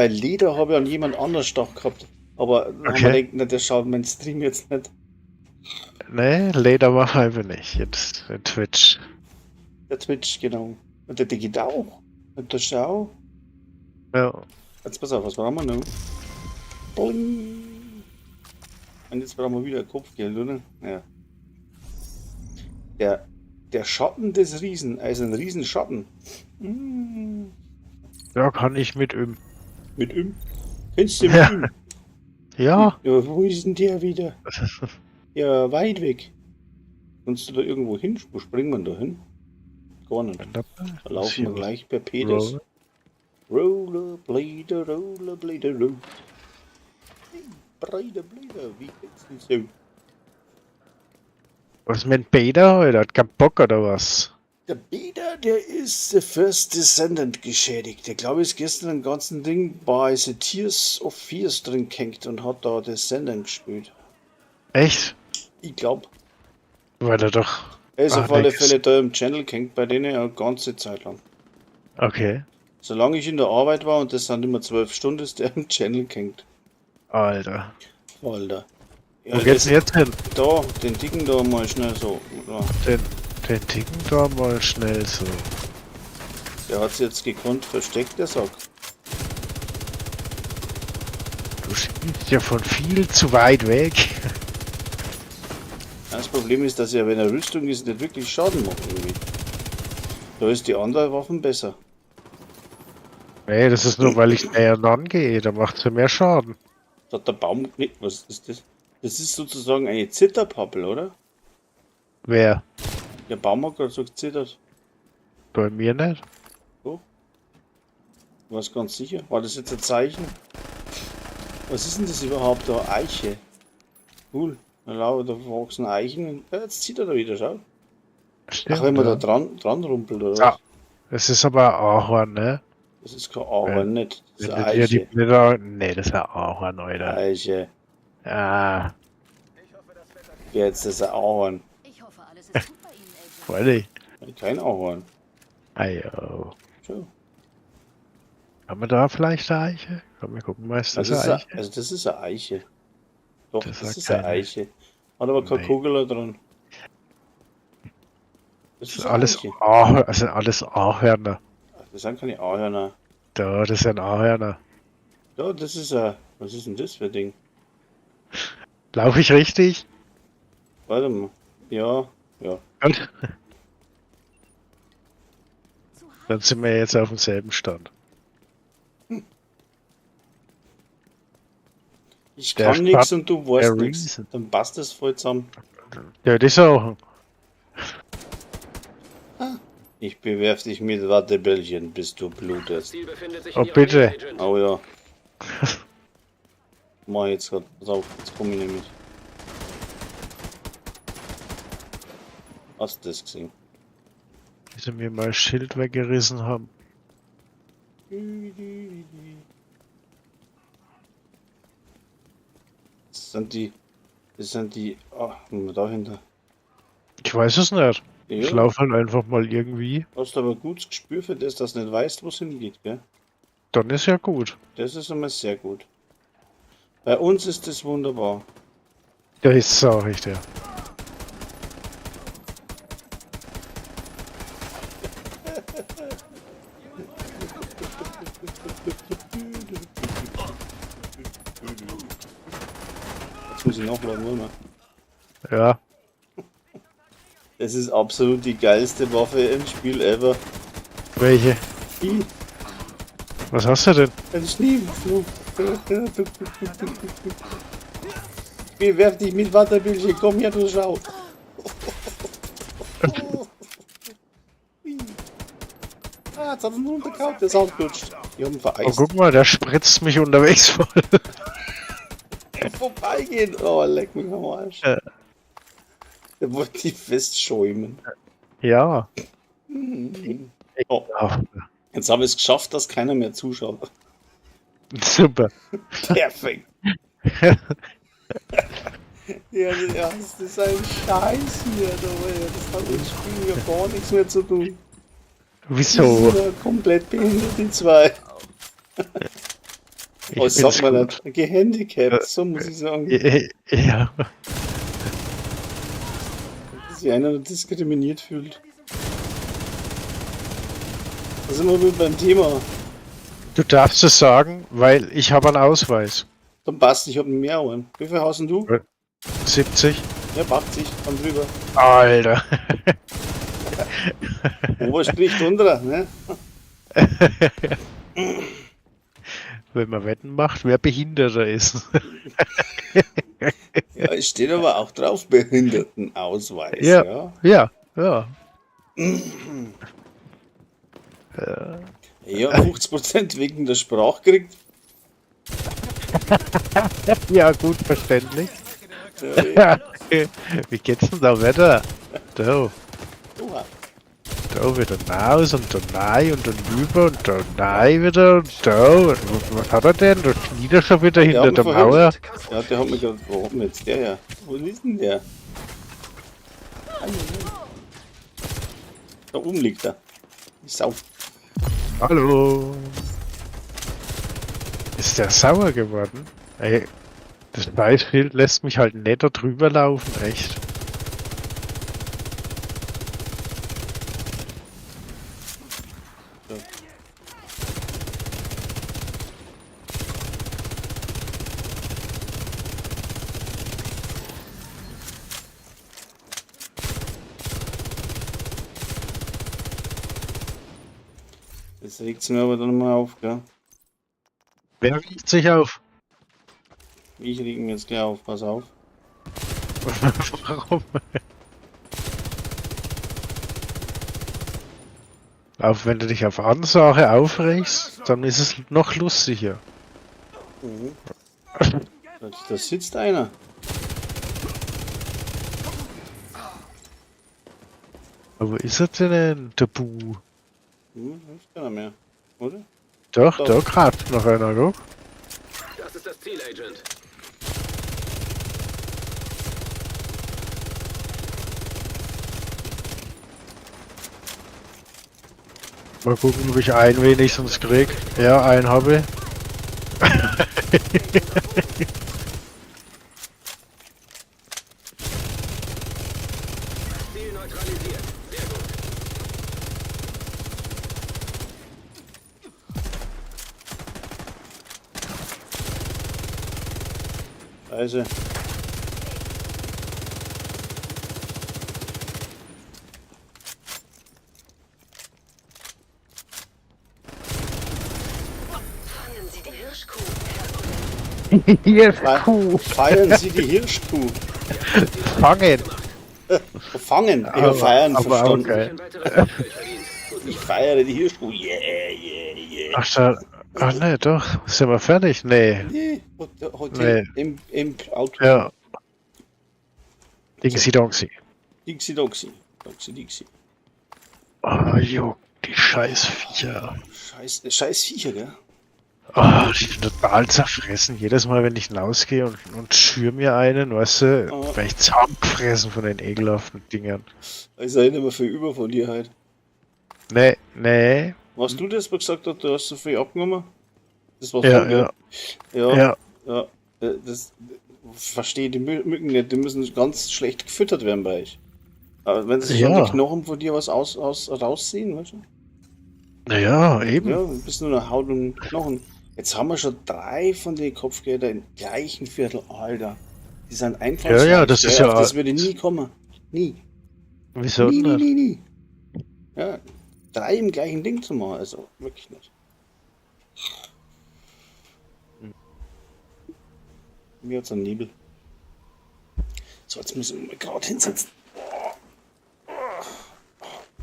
Leder habe ich an jemand anders Stach gehabt. Aber dann haben wir Okay. gedacht, na, der schaut meinen Stream jetzt nicht. Nee, Ledermaffei bin ich. Jetzt in Twitch. Der Twitch, genau. Und der geht auch. Und der Schau. Ja. Jetzt pass auf, was brauchen wir noch? Boing. Und jetzt brauchen wir wieder Kopfgeld, oder? Ja. Der Schatten des Riesen, also ein Riesenschatten. Mm. Da kann ich mit üben. Mit Üm? Kennst du mit Ja. Üm? Ja. Ja, wo ist denn der wieder? Ja, weit weg. Kannst du da irgendwo hin? Wo springen wir da hin? Gar nicht. Da laufen wir gleich per Peters. Rollerblade, Rollerblade, Roll. Breiter, Blöder, wie geht's denn so? Was mit dem Peter heute? Hat keinen Bock oder was? Der Peter, der ist The First Descendant geschädigt. Der glaube ich ist gestern den ganzen Ding bei The Tears of Fears drin gehängt und hat da Descendant gespielt. Echt? Ich glaube. Weil er doch. Er ist Ach, auf alle nix. Fälle da im Channel gehängt bei denen eine ganze Zeit lang. Okay. Solange ich in der Arbeit war und das sind immer 12 Stunden, ist der im Channel gehängt. Alter. Alter. Ja, Wo geht's denn jetzt hin? Da, den Dicken da mal schnell so. Ja, Den Dicken da mal schnell so. der hat sich jetzt gekonnt versteckt, der Sack. Du schießt ja von viel zu weit weg. Das Problem ist, dass er, wenn er Rüstung ist, nicht wirklich Schaden macht irgendwie. Da ist die andere Waffen besser. Nee, das ist nur, weil ich näher rangehe. Da macht sie mehr Schaden. Da hat der Baum. Nee, was ist das? Das ist sozusagen eine Zitterpappel, oder? Wer? Der Baum hat gerade so gezittert. Bei mir nicht. So. War's ganz sicher? War das jetzt ein Zeichen? Was ist denn das überhaupt da? Eiche. Cool. Da wachsen Eichen. Ja, jetzt zittert er wieder, schau. Stimmt, Ach, wenn man ja. da dran rumpelt, oder Ja. was? Es ist aber Ahorn, ne? Das ist kein Ahorn, nicht. Das ist Wenn eine du dir die Eiche. Blätter. Nee, das ist ein Ahorn, Alter. Eiche. Ah, Ja, jetzt ist ein Ahorn. Ich hoffe, alles ist gut bei Ihnen, Agent. freilich. Kein Ahorn. Ayo. Schau. Haben wir da vielleicht eine Eiche? Komm, wir gucken mal, ist das Das ist eine eine, Eiche? also das ist eine Eiche. Doch, Das das, ist ist eine keine. Eiche. Hat aber keine Nee. Kugel da dran. Das Das ist ist eine alles Eiche. Ahorn, das sind alles Ahörner. Das sind keine Ahörner. Da, das sind Ahörner. Ja, das ist ein. Was ist denn das für ein Ding? Laufe ich richtig? Warte mal. Ja, ja. Gut. Zu heiß. Dann sind wir jetzt auf demselben Stand. Ich Der kann nichts Stadt und du weißt der nichts. Reason. Dann passt das voll zusammen. Ja, das auch. Ich bewerf dich mit Wattebällchen, bis du blutest. Ziel befindet sich Oh, in Ihrer bitte. Nähe, Agent. Oh ja. Mach jetzt grad. Pass auf, jetzt komme ich nämlich. Hast du das gesehen? Wie sie mir mal Schild weggerissen haben. Das sind die. Das sind die. Ah, oh, dahinter. Ich weiß es nicht. Ich Ja, laufe halt einfach mal irgendwie. hast aber ein gutes Gespür für das, dass du nicht weißt, wo es hingeht, gell? Dann ist ja gut. Das ist immer sehr gut. Bei uns ist das wunderbar. Ja, ist sag ich dir. Jetzt muss ich nachladen, oder? Ja. Das ist absolut die geilste Waffe im Spiel ever. Welche? Die, Was hast du denn? ein Schneepflug. Bewerf dich mit Wattebällchen, komm her, du Schau. Ah, jetzt hat er ihn runtergehauen, der ist ausgerutscht. Ich hab ihn Oh, vereist. guck mal, der spritzt mich unterwegs voll. Vorbeigehen. Oh, leck mich am Arsch. Ja. Der wollte die festschäumen. Ja. Oh, Ja, jetzt habe ich es geschafft, dass keiner mehr zuschaut. super. Perfekt. Ja, ja, das ist ein Scheiß hier. Du, ey. Das hat mit dem Spiel ja gar nichts mehr zu tun. Die Wieso? sind ja komplett behindert, die zwei. Ich Oh, das sagt bin's man gut. nicht. Gehandicapt, so muss ich sagen. Ja. Dass sich einer diskriminiert fühlt. Da sind wir wieder beim Thema. Du darfst es sagen, weil ich habe einen Ausweis. Dann passt, ich habe mehr einen. Wie viel hast denn du? 70. Ich hab 80, komm drüber. Alter. Ober spricht unter, ne? Wenn man Wetten macht, wer behinderter ist. Ja, es steht aber auch drauf, Behindertenausweis. Ja. Ja. Ja, ja. Ja, 50% wegen der Sprache kriegt. Ja, gut, verständlich. Ja, Wie geht's denn da weiter? Da, Oha. da wieder raus und dann rein und dann rüber und dann rein wieder und da. Und was hat er denn? Da kniet er schon wieder Der hinter hat der mich vorhin- Mauer. Ja, der hat mich gerade. Wo hat denn jetzt der her? Wo ist denn der? Da oben liegt er. Die Sau. Hallo. Ist der sauer geworden? Ey, das Preisschild lässt mich halt netter drüber laufen, echt. Das regt's mir aber dann mal auf, gell? Wer regt sich auf? Ich reg mir jetzt gleich auf, pass auf. Warum? Auch wenn du dich auf Ansage aufregst, dann ist es noch lustiger. Mhm. Da sitzt einer. Aber wo ist er denn, der Bu? Hm, da ist keiner mehr, oder? Doch, Doch. da gerade noch einer, guck. Das ist das Ziel, Agent. Mal gucken, ob ich einen wenigstens krieg. Ja, einen habe ich. Ziel neutralisiert. Sehr gut. Scheiße. Fangen Sie die Hirschkuh, Herkules. Hier, Fe- Feiern Sie die Hirschkuh. Fangen! Fangen. Ich Aber- habe feiern aber auch verstanden. geil. Ein weiteres Kopfgeld verdient. Gut Ich feiere die Hirschkuh. Yeah, yeah, yeah. Ach, da. Ach ne, doch. Sind wir fertig? Nee. Nee, Hotel im Auto. Ja. Dingsi Dongsi. Dixie Doxy. Doxy Dixie. Oh, jo, die scheiß Viecher. Scheiß, scheiß Viecher, gell? Oh, die sind total zerfressen. Jedes Mal, wenn ich rausgehe und schür mir einen, weißt du, Oh. werde ich zusammengefressen von den ekelhaften Dingern. Da ist ja nicht mehr viel über von dir halt. Nee, nee. Warst du das, was gesagt hat, du hast so viel abgenommen? Das warst Ja, du, gell? ja, Ja, ja. ja. Das verstehe die Mücken nicht. Die müssen ganz schlecht gefüttert werden bei euch. Aber wenn sie schon Ja. die Knochen von dir was aus rausziehen, weißt du? Naja, eben. Ja, du bist nur noch Haut und Knochen. Jetzt haben wir schon 3 von den Kopfgeldern im gleichen Viertel, Alter. Die sind einfach. Ja, ja, das ist ja- Auf das würde nie kommen. Nie. Wieso Nie, nie, denn? nie, nie. Ja, 3 im gleichen Ding zu machen, also wirklich nicht. Mir hat's einen Nebel. So, jetzt muss ich mich mal gerade hinsetzen.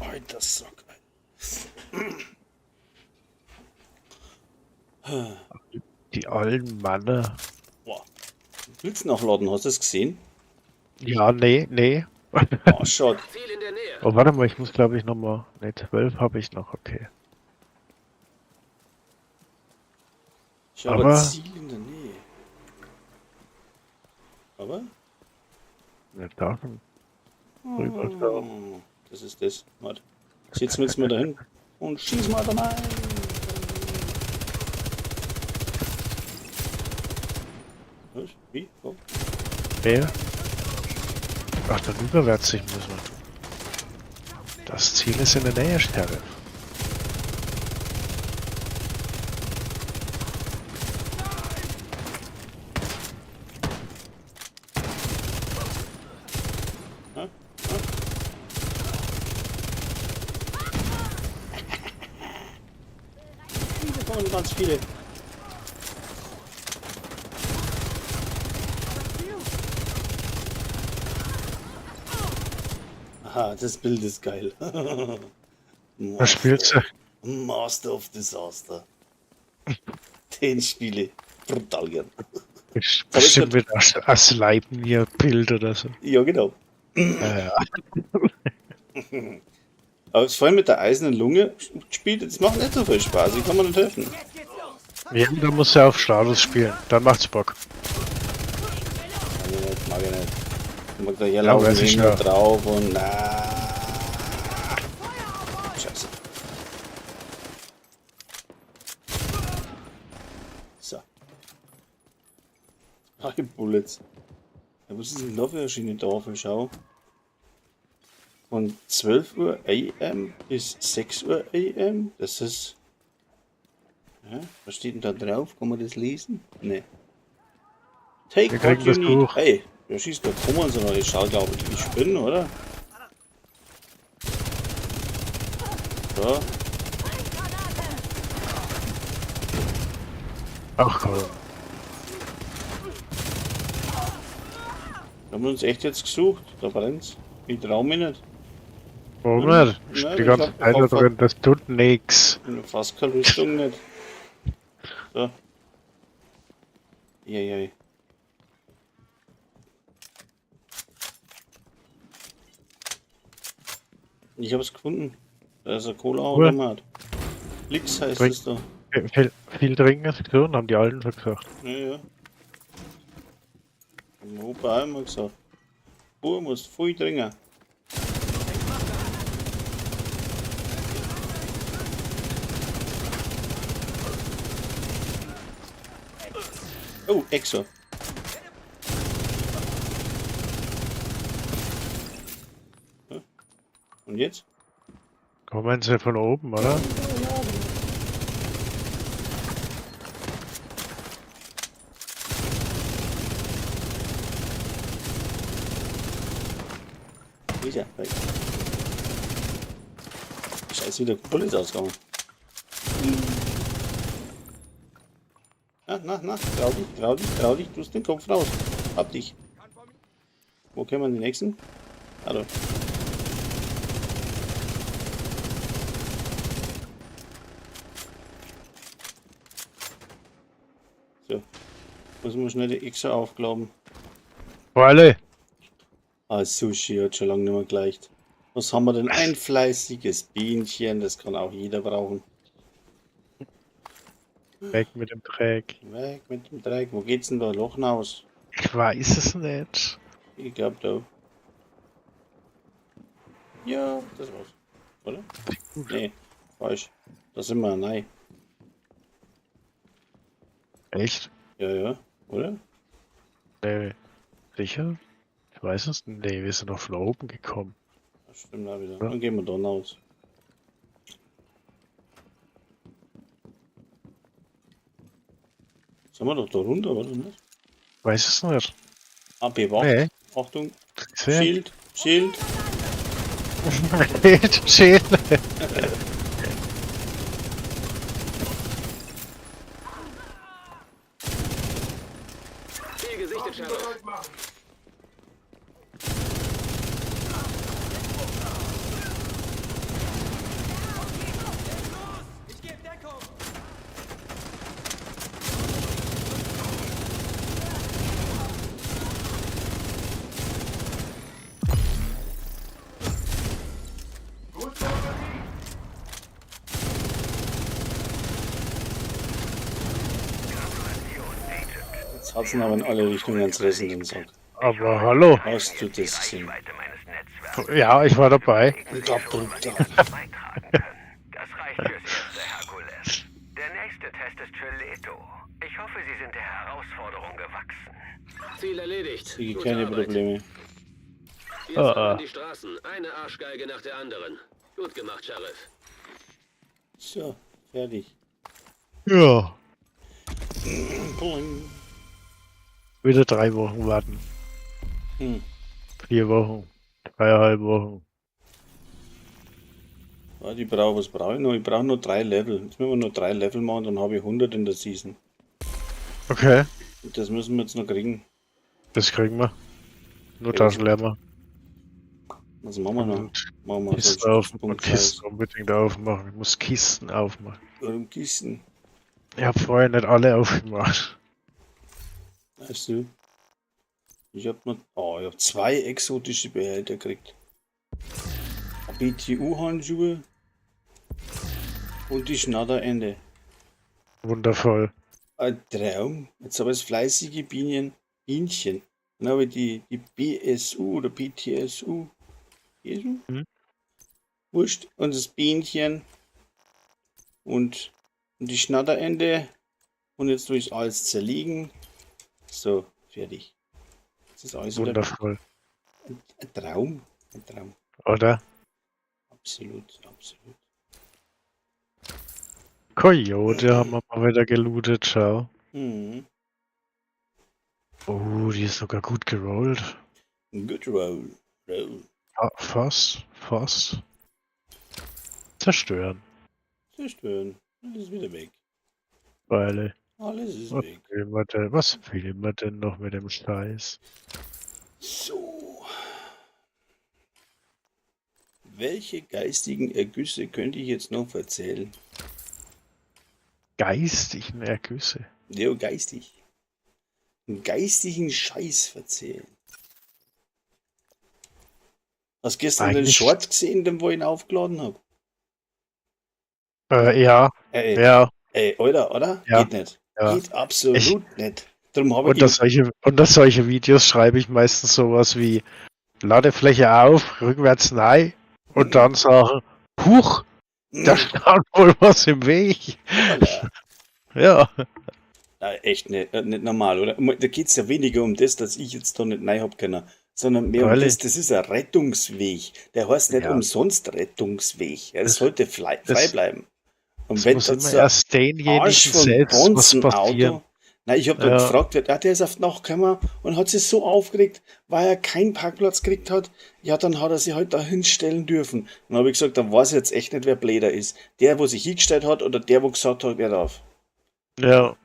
Alter Sack. Die alten Manne. Boah. Blitz nachladen, hast du das gesehen? Ja, nee, nee. Oh, schade. Ziel in der Nähe. Oh, warte mal, ich muss glaube ich nochmal. Ne, 12 habe ich noch, okay. Ich habe Aber- Ziel in der Nähe. Aber? Ne, da schon. Rüber da. Oh, das ist das. Warte. Setzen wir jetzt mal dahin und schieß mal da rein. Was? Wie? Oh. Nee. Ach, dann überwärts sich müssen wir. Das Ziel ist in der Nähe, Sheriff. Da kommen ganz viele. Aha, das Bild ist geil. Was spielst du? Master of Disaster. Den spiele ich brutal gern. Bestimmt wieder ein Sleipnir-Bild oder so. Ja, genau. Ja. Aber es vorhin mit der eisernen Lunge gespielt, das macht nicht so viel Spaß, ich kann mir nicht helfen. Jetzt geht's los. Ja, da musst du auf Status spielen. Dann macht's Bock. Mag ich nicht, mag ich nicht. Ich mag da herlaufen, weiß ich hin und ja. drauf und na. Scheiße. So. Drei Bullets. Ja, was ist denn da für eine schöne Tafel? Schau. Von 12 Uhr AM bis 6 Uhr AM. Das ist. Ja, was steht denn da drauf? Kann man das lesen? Nee. Take Wir what kriegen you das need. Buch. Hey, wer schießt da? Kommen sie noch? Ich schau, glaube ich, ich spinne, oder? So. Ach komm. Wir haben uns echt jetzt gesucht. Da brennt's. Ich trau mich nicht. Warum Nein, nicht? nein, Die ich ganze hab- Zeit da drin, das tut nix. Ich hab fast keine Rüstung nicht. So. Jei, Ich hab's gefunden. Da ist ein Cola-Automat. Lix heißt Trink- es da. Viel, viel trinken ist gesund, haben die Alten schon gesagt. Ja, ja. Hat mein Opa auch immer gesagt. Bub, musst viel trinken. Oh, Exo. Ja. Und jetzt? Kommen sie von oben, oder? Wo ist er? Weg. Scheiße, wieder Bullets ausgegangen. Na, na, na, trau dich, trau dich, trau dich, tust den Kopf raus. Hab dich. Wo können wir den nächsten? Hallo. So. Muss man schnell die Xe aufglauben. Alle! Ah, Sushi hat schon lange nicht mehr gleicht. Was haben wir denn? Ein fleißiges Bienchen, das kann auch jeder brauchen. Weg mit dem Dreck. Weg mit dem Dreck. Wo geht's denn da? Loch hinaus? Ich weiß es nicht. Ich glaube da. Ja, das war's. Oder? Nee, falsch. Da sind wir. Nein. Echt? Ja, ja. Oder? Nee. Sicher? Ich weiß es nicht. Nee, wir sind noch von oben gekommen. Das stimmt auch wieder. Ja. Dann gehen wir da hinaus. Sind wir doch da runter, oder nicht? Weiß es nicht. Ah, bewacht. Nee. Achtung. Sehr. Schild. Schild. Schild. Ziel gesichtet, Sheriff. Ich gebe Deckung. Jetzt hat's ihn aber in alle Richtungen zerrissen, den Sack. Aber hallo. Hast du das gesehen? Ja, ich war dabei. Da, da, da. Beitragen können. Das reicht fürs erste, Herkules. Der nächste Test ist für Leto. Ich hoffe, Sie sind der Herausforderung gewachsen. Ziel erledigt. Kriege Gute keine Arbeit. Probleme. Wir Ah, säubern ah. die Straßen. Eine Arschgeige nach der anderen. Gut gemacht, Sheriff. So, fertig. Ja. Boing. Wieder 3 Wochen warten. Hm. 4 Wochen. 3,5 Wochen. Warte, ich brauche, was brauche ich noch? Ich brauche nur 3 Level. Jetzt müssen wir nur 3 Level machen, dann habe ich 100 in der Season. Okay. Und das müssen wir jetzt noch kriegen. Das kriegen wir. Nur Ja. Taschen leer machen. Was machen wir noch? Und Machen wir Kisten so auf und Punkt Kisten unbedingt aufmachen. Ich muss Kisten aufmachen. Warum Kisten? Ich habe vorher nicht alle aufgemacht. Weißt du? Ich hab noch. Oh, ich hab zwei exotische Behälter gekriegt. BTU-Handschuhe und die Schnatterende. Wundervoll. Ein Traum. Jetzt habe ich fleißige Bienen, Bienchen. Dann habe ich die BSU oder BTSU. BSU? Mhm. Wurscht. Und das Bienchen. Und die Schnatterende. Und jetzt tue ich alles zerlegen. So, fertig. Das ist alles wieder Wundervoll. ein Traum. Ein Traum. Oder? Absolut, absolut. Coyote haben wir mal wieder gelootet, schau. Mhm. Oh, die ist sogar gut gerollt. Good roll. Roll. Ja, fast, fast. Zerstören. Zerstören. Alles ist wieder weg. Weil, Alles ist was weg. will man denn, was will man denn noch mit dem Scheiß? So. Welche geistigen Ergüsse könnte ich jetzt noch erzählen? Geistigen Ergüsse. Ja, geistig. Einen geistigen Scheiß erzählen. Hast du gestern den Eigentlich- Short gesehen, den wo ich ihn aufgeladen habe? Ja, Ey, ja, ey, Alter, oder? Ja, Geht nicht. ja. Geht absolut nicht. Darum habe ich Unter solche Videos schreibe ich meistens sowas wie Ladefläche auf, rückwärts nein und dann sagen, huch, da stand wohl was im Weg. Hoppala. Ja, Nein, echt nicht, nicht normal, oder? Da geht es ja weniger um das, dass ich jetzt da nicht rein hab können, sondern mehr um Freilich. das, das ist ein Rettungsweg. Der heißt nicht Ja. umsonst Rettungsweg. Ja, das Das- sollte frei, das- frei bleiben. Und das wenn muss da immer so ein erst denjenigen Arsch von selbst was Bonzenauto. passieren. Nein, ich habe dann Ja. gefragt, wer, ah, der ist auf die Nacht gekommen und hat sich so aufgeregt, weil er keinen Parkplatz gekriegt hat. Ja, dann hat er sich halt da hinstellen dürfen. Dann habe ich gesagt, dann weiß ich jetzt echt nicht, wer bläder ist. Der, wo sich hingestellt hat oder der, wo gesagt hat, wer darf. Ja,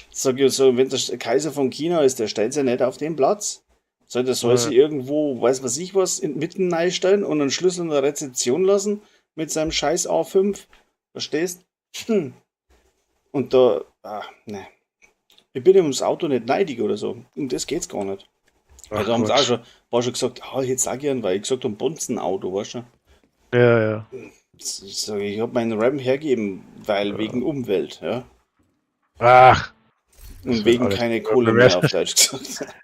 Sag ich so, wenn der Kaiser von China ist, der stellt sich nicht auf den Platz. Soll der soll Ja. sich irgendwo, weiß was ich was, in, mitten reinstellen und einen Schlüssel in der Rezeption lassen mit seinem scheiß A5. Verstehst? Hm. Und da, ah, ne. Ich bin ums Auto nicht neidig oder so. Um das geht's gar nicht. Ach Also haben sie Gott. auch schon, war schon gesagt, ah, jetzt sag ich einen, weil ich gesagt habe, Bonzenauto, weißt du? Ja, ja. Ich sag, ich habe meinen Ram hergeben, weil wegen Umwelt, ja. Ach, Und wird wegen alles keine Kohle mehr, überbewertet. auf Deutsch gesagt.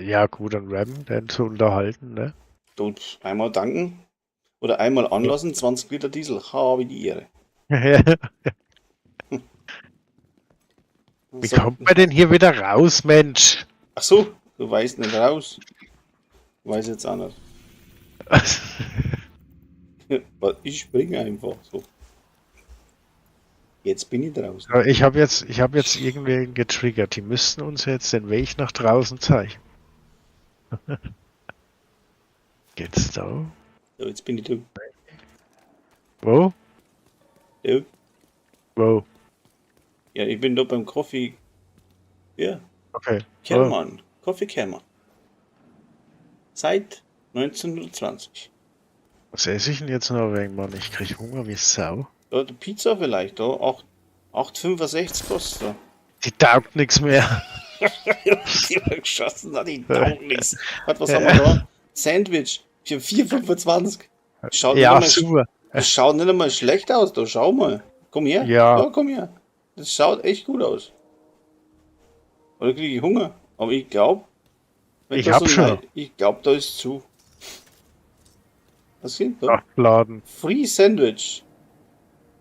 Ja, gut, an Ram, den zu unterhalten, ne? Dort einmal danken oder einmal anlassen, 20 Liter Diesel, habe ich die Ehre. Wie So. kommt man denn hier wieder raus, Mensch? Ach so, du weißt nicht raus. Weiß jetzt auch nicht. Ich springe einfach so. Jetzt bin ich draußen. Aber ich habe jetzt irgendwen getriggert. Die müssten uns jetzt den Weg nach draußen zeigen. Geht's da? So, jetzt bin ich da. Wo? Ja, Wo? ja, ich bin da beim Coffee. Ja, Okay. Oh. Kermann. Coffee Kermann. Seit 1920. Was esse ich denn jetzt noch wegen, Mann? Ich krieg Hunger wie Sau. Ja, die Pizza vielleicht, da. 8,65 kostet da. Die taugt nix mehr. Die haben geschossen, hat die taugt nix. Warte, was haben wir da? Sandwich für 4,25. Schaut, Ja, nicht einmal, super. das schaut nicht einmal schlecht aus, da schau mal. Komm her. Ja. Ja, komm her. Das schaut echt gut aus. Oder kriege ich Hunger? Aber ich glaube, Ich hab schon. Ich glaube, da ist zu. Was sind da? Abladen. Free Sandwich.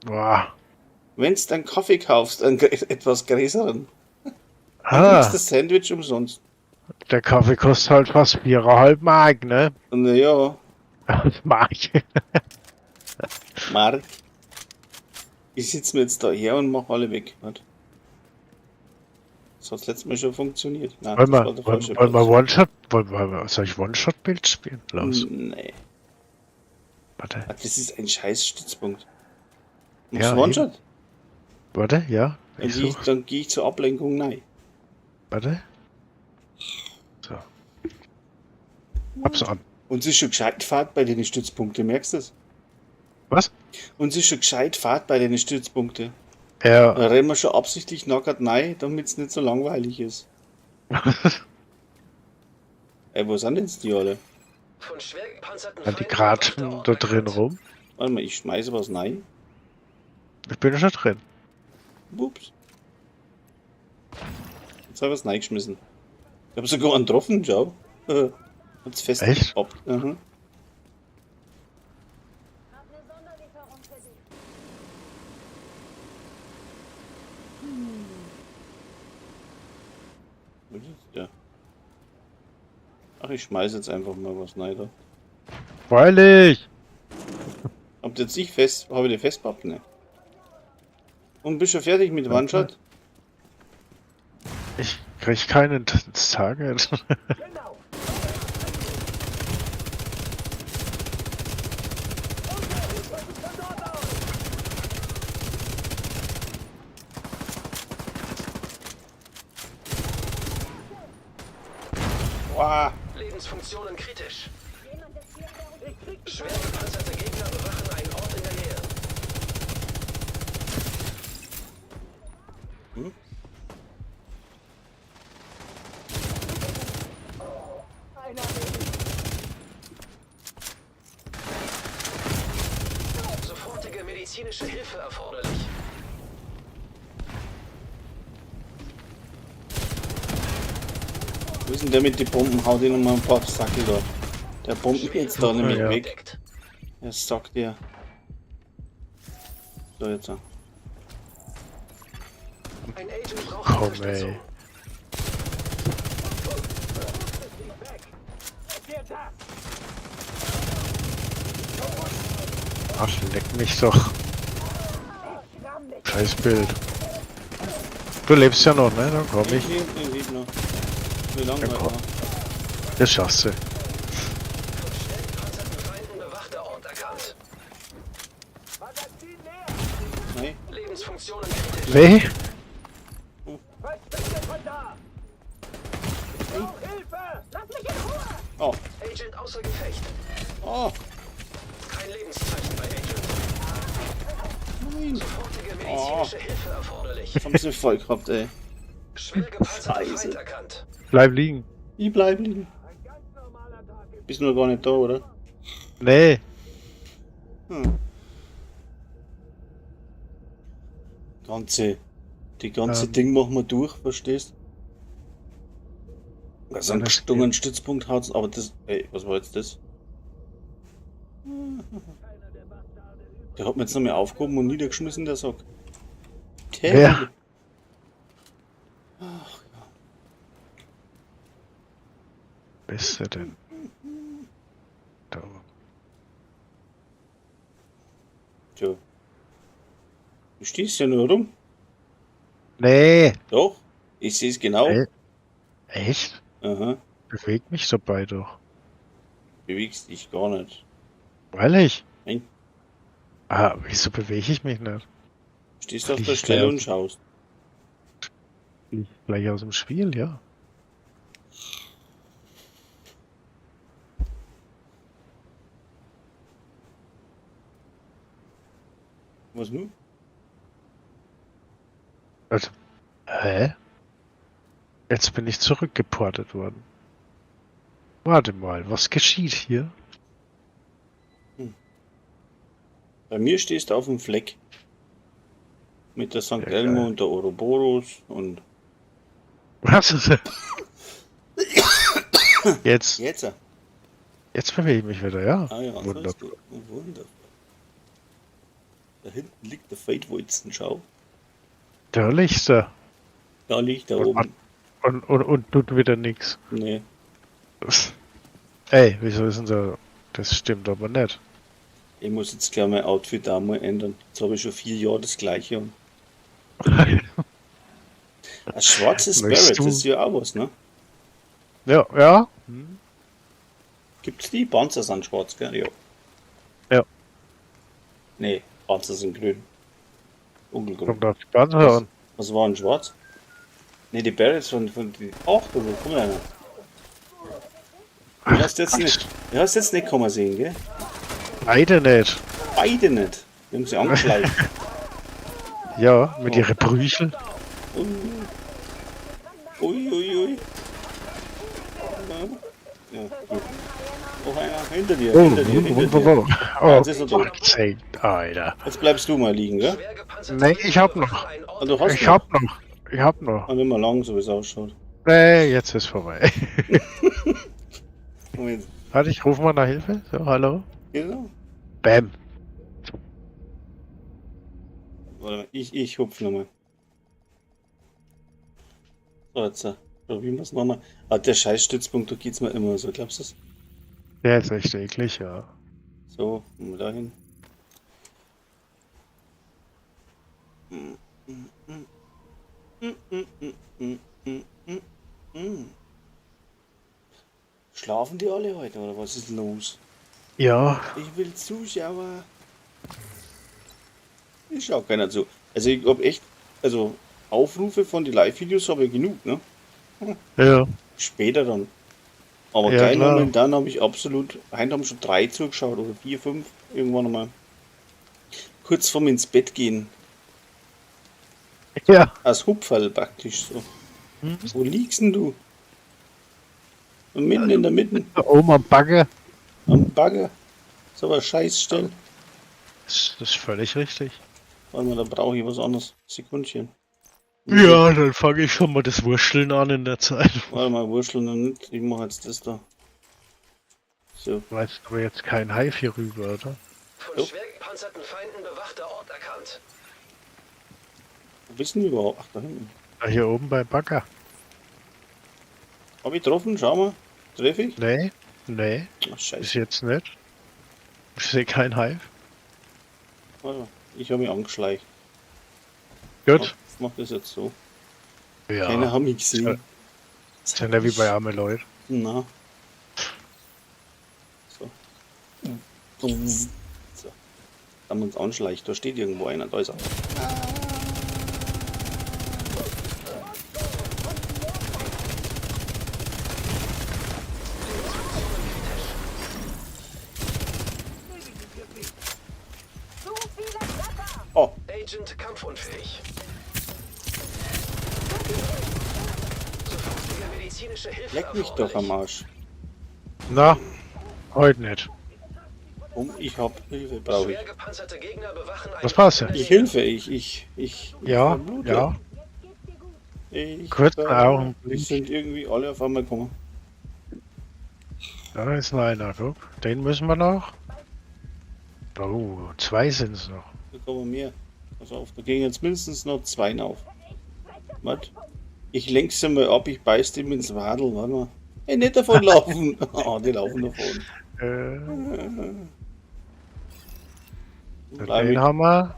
Boah. Wenn du einen Kaffee kaufst, einen etwas größeren, dann Ah, kriegst du das Sandwich umsonst. der Kaffee kostet halt fast 4,5 Mark, ne? Und ja, Mark. Mark, ich sitze mir jetzt da her und mach alle weg. Warte. Das hat das letzte Mal schon funktioniert. Nein, Wollen das war wir, der wollen, falsche wollen wir Platz. One-Shot, soll ich One-Shot-Bild spielen? Los, Nee. warte. Ah, das ist ein scheiß Stützpunkt. Machst Ja, du One-Shot? Warte, ja. Dann Ich gehe ich, such's. dann geh ich zur Ablenkung rein. Warte. So. Hab's an. Und es ist schon gescheit Fahrt bei den Stützpunkten, merkst du das? Was? Und es ist schon gescheit Fahrt bei den Stützpunkten. Ja, Da rennen wir schon absichtlich nackert rein, damit es nicht so langweilig ist. Ey, wo sind denn jetzt die alle? Von schwer gepanzerten Ja, die Feinden kratschen bewachter da Ort drin erkannt. rum. Warte mal, ich schmeiße was rein. Ich bin schon drin. Ups. Jetzt habe ich was reingeschmissen. Ich habe sogar einen getroffen, schau. Hat's Echt? festgepoppt. Mhm. Wo ist jetzt der? Ach, ich schmeiße jetzt einfach mal was rein da. Freilich! Habt ihr jetzt nicht fest. Habe ich den festpappt? Ne. Und bist schon fertig mit One-Shot? Ich krieg keinen ins Target. Genau. Okay, was ist von dort aus? Boah. Lebensfunktionen kritisch. Schwer gepanzerte Gegner bewachen einen Ort in der Nähe. Sofortige medizinische Hilfe erforderlich. Wo ist denn der mit den Bomben? Haut ihn nochmal ein paar auf Sackel da. Der bombt mich jetzt da nämlich Ja. weg. Entdeckt. Er sagt dir. So, jetzt. Ein Agent braucht Komm, Unterstützung. ey. Ach, leck mich doch. Scheiß Bild. Du lebst ja noch, ne? Dann komm ich. Ich lebe, ich lebe noch. Wie lange Ja, halt komm. noch? Das schaffst du. Von schwer gepanzerten Feinden bewachter Ort erkannt. Magazin leer! Nein. Lebensfunktionen kritisch. Nee? Verschwinde von da! Ich brauch Hilfe! Lass mich in Ruhe! Oh. Agent außer Gefecht. Oh. Kein Lebenszeichen bei Agent. Nein. Sofortige medizinische Hilfe erforderlich. Jetzt haben sie voll gehabt, ey. Schwer gepanzerter Scheiße. Feind erkannt. Bleib liegen. Ich bleib liegen. Ein ganz normaler Tag im Bist nur gar nicht da, oder? Nee. Ganze. Die ganze Ähm. Ding machen wir durch, verstehst? Also einen Ja, das gestungenen Stützpunkt haut's, aber das. Ey, was war jetzt das? Der hat mir jetzt noch mal aufgehoben und niedergeschmissen, der Sack. Tell. Ja. Ach ja. Bist du denn? Da. Tja. Du stehst ja nur rum. Nee. Doch. Ich seh's genau. Ey. Echt? Aha. Beweg mich dabei doch. Bewegst dich gar nicht. Weil ich. Nein. Ah, wieso bewege ich mich nicht? Stehst auf Ich der Stelle glaub- und schaust. Ich gleich aus dem Spiel, ja. Was nun? Also, hä? Jetzt bin ich zurückgeportet worden. Warte mal, was geschieht hier? Bei mir stehst du auf dem Fleck. Mit der St. Ja, Elmo geil. und der Ouroboros und Was ist Jetzt, jetzt. jetzt bewege ich mich wieder, ja. Ah ja, so Wunderbar. ist gut. Wunderbar. Da hinten liegt der Feldwolzen, schau. Da liegt er. Da liegt er Und oben. Und tut wieder nichts. Nee. Ey, wieso ist denn da? Das stimmt aber nicht. Ich muss jetzt gleich mein Outfit auch mal ändern. Jetzt habe ich schon 4 Jahre das gleiche. Und ein schwarzes Möchtest Barrett, du- das ist ja auch was, ne? Ja, ja. Gibt's die? Panzer sind schwarz, gell? Ja. Ja. Nee, Panzer sind grün. Dunkelgrün. Kommt auf die Panzer an. Was war denn schwarz? Ne, die Barretts von die. Ach, da kommt einer. Du hast jetzt nicht, du hast jetzt nicht kommen sehen, gell? Beide nicht. Beide nicht. Die haben sie angeschleicht. Ja, mit ihren Brüchel. Ui, ui, ui. Ja, ja, gut. Noch einer hinter dir, Oh, hinter dir, hinter dir. Oh, Jetzt ist er tot. fuck, Alter. Jetzt bleibst du mal liegen, gell? Nee, ich hab noch. Ah, du hast Ich noch. hab noch. Ich hab noch. Ah, nicht mehr lang, so wie es ausschaut. Nee, jetzt ist vorbei. Moment. Warte, ich ruf mal nach Hilfe. So, hallo. Genau. Bam. Warte mal, ich hupf nochmal. So, jetzt probieren wir es nochmal. Ah, der Scheißstützpunkt, da geht's mir immer so, glaubst du das? Der ist echt eklig, ja. So, mal dahin. Schlafen die alle heute oder was ist los? Ja, Ich will Zuschauer. Ich schau keiner zu. Also ich hab echt, also Aufrufe von den Live-Videos habe ich genug, ne? ja. Später dann. Aber Ja, gleich klar. momentan habe ich absolut, heute haben schon 3 zugeschaut oder 4, 5, irgendwann einmal. Kurz vorm ins Bett gehen. Ja. Als Hupferl praktisch so. Hm? Wo liegst denn du? Und mitten in der Mitte, Oben am Bagger. am Bagger. So was Scheißstell. Das ist völlig richtig. Warte mal, da brauche ich was anderes. Sekündchen. Ja, dann fange ich schon mal das Wurschteln an in der Zeit. Warte mal, Wurschteln noch nicht. Ich mache jetzt das da. So. Du weißt aber jetzt kein Hive hier rüber, oder? Von Jo. schwer gepanzerten Feinden bewachter Ort erkannt. Wo bist denn du überhaupt? Ach, da hinten. Da hier oben beim Bagger. Hab ich getroffen? Schau mal. Treffe ich? Nee, nee, Ach, bis scheiße. jetzt nicht. Ich sehe kein Hive. Warte mal. Ich habe mich angeschleicht. Gut. Ich mach das jetzt so. Ja. Keiner hat mich gesehen. Sind ja wie bei armen Leuten. Na. So. So. Da haben wir uns anschleicht. Da steht irgendwo einer. Da ist er. Zu viele Treffer! Oh, Agent kampfunfähig. Sofortige medizinische Hilfe leck mich doch am erforderlich. Arsch. Na, heute nicht. Ich hab Hilfe, brauche ich. Schwer gepanzerte Gegner bewachen einen Was passt Ort in der Ich Nähe. hilfe, ich Ja, verblute. ja. Ich Kurzen verblute. Augenblick. Die sind irgendwie alle auf einmal gekommen. Da ist noch einer, guck. Den müssen wir noch. Oh, 2 sind es noch. Da kommen mehr. Pass auf, da gehen jetzt mindestens noch 2 auf. Was? Ich lenk sie mal ab, ich beiß dem ins Wadel, warte mal. Ey, nicht davon laufen. Oh, die laufen davon. Bleib Den ich, haben wir.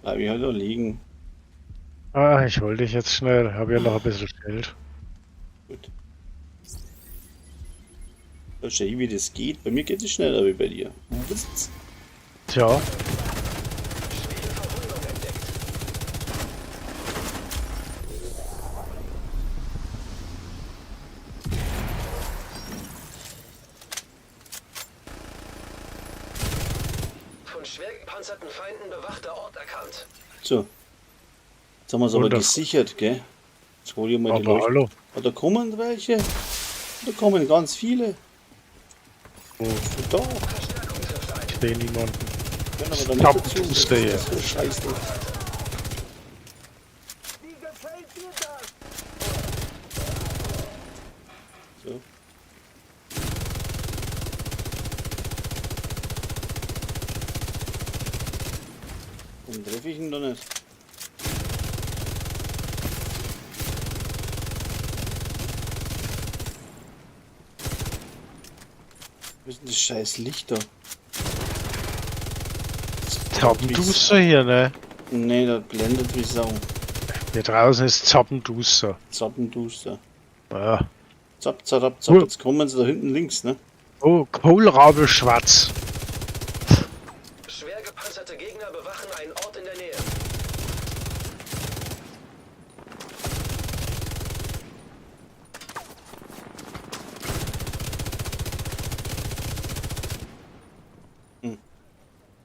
bleib ich halt da liegen. Ah, ich hol dich jetzt schnell. Hab ja noch ein bisschen Geld. Gut. Verstehe ich, wie das geht. Bei mir geht es schneller wie bei dir. Was? Tja, Schwere Verwundung entdeckt. Von schwer gepanzerten Feinden bewachter Ort erkannt. So. Jetzt haben wir es aber Wundervoll. gesichert, gell? Jetzt hol ich mal die aber Leuchte. hallo. Oh, da kommen welche. Da kommen ganz viele. Oh, Da. Verstärkung trifft ein. ich sehe niemanden. Können aber da nicht Stop, dazu. Fuß der hier. Das ist so scheiße. Wie gefällt dir das? So. Warum treffe ich ihn da nicht? Wo ist denn das scheiß Licht da? Zappenduster hier, ne? Nee, das blendet wie Sau. Hier draußen ist Zappenduster. Zappenduster. Ja. Zapp, zapp, zapp. Cool. Jetzt kommen sie da hinten links, ne? Oh, Kohlrabe-Schwarz. Schwer gepanzerte Gegner bewachen einen Ort in der Nähe.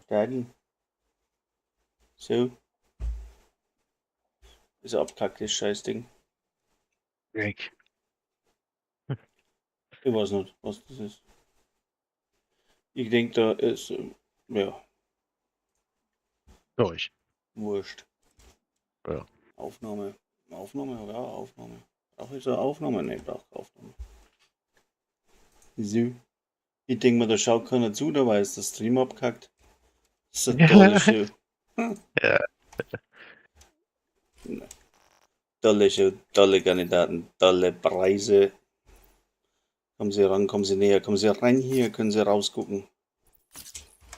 Geil. So. Ist ja abgekackt, das Scheißding. Weg. Ich weiß nicht, was das ist. Ich denke, da ist, ja, Durch. wurscht. Ja. Aufnahme. Aufnahme, ja, Aufnahme. Brauche ich so eine Aufnahme? Ne, ich brauche keine Aufnahme. So. Ich denke mir, da schaut keiner zu, dabei ist der Stream abgehackt. Das ist eine tolle Show. Ja. Tolle Show, tolle Kandidaten, tolle Preise. Kommen Sie ran, kommen Sie näher, kommen Sie rein hier, können Sie rausgucken.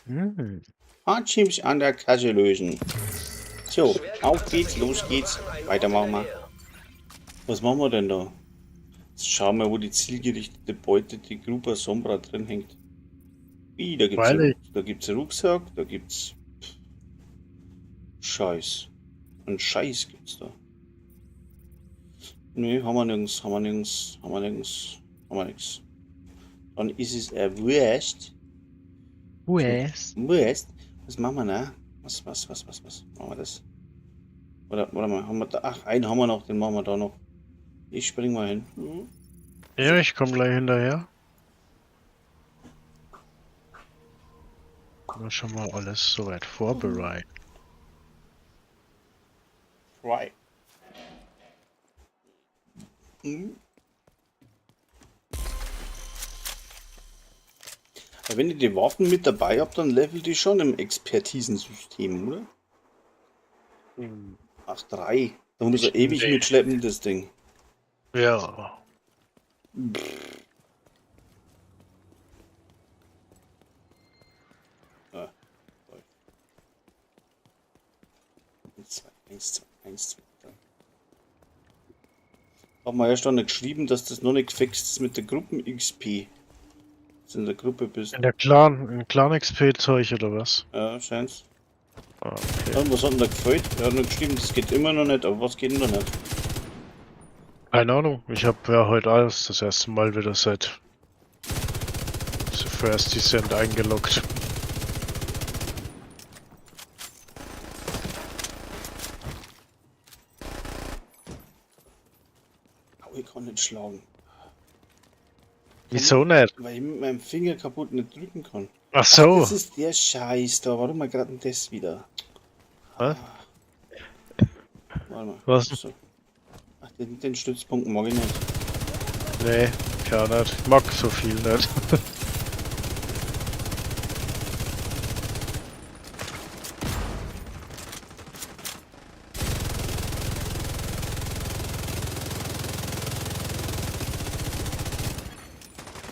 Hm. Fahrchips an der Kasse lösen. So, auf geht's, los geht's. Weitermachen wir. Was machen wir denn da? Jetzt schauen wir, wo die zielgerichtete Beute, die Grupa Sombra drin hängt. Wie, da gibt's, Weil da gibt's Rucksack, da gibt's Scheiß. Einen Scheiß gibt's da. Nee, haben wir nirgends, haben wir nirgends, haben wir nirgends, haben wir nix. Dann ist es wurscht. West. Wurst. Was machen wir da? Was? Machen wir das? Oder, warte mal, haben wir da? Ach, einen haben wir noch, den machen wir da noch. Ich spring mal hin. Hm. Ja, ich komme gleich hinterher. Mal schon mal alles soweit vorbereiten. Right. Hm. Aber wenn ich die Waffen mit dabei hab, dann level die schon im Expertisensystem, oder? Ach, 3. Da muss er ewig Nee. mitschleppen, das Ding. Ja. Ah, toll. 1, 2, 1, 2, 1, 2, 3. Haben wir ja schon geschrieben, dass das noch nicht gefixt ist mit der Gruppen-XP. Dass du in der Gruppe bist. In der Clan, im Clan XP-Zeug oder was? Ja, scheint's. Ah, okay. Ja, und was hat denn da gefällt? Er hat nur geschrieben, das geht immer noch nicht, aber was geht denn da nicht? Keine Ahnung, ich habe ja heute alles das erste Mal wieder seit The First Descent eingeloggt. Au, ich kann nicht schlagen. Wieso nicht? Weil ich mit meinem Finger kaputt nicht drücken kann. Ach so. Das ist der Scheiß da. Warum mal gerade denn das wieder? Hä? Warte mal. Was? So. Ach, den Stützpunkt mag ich nicht. Nee, gar nicht. Ich mag so viel nicht.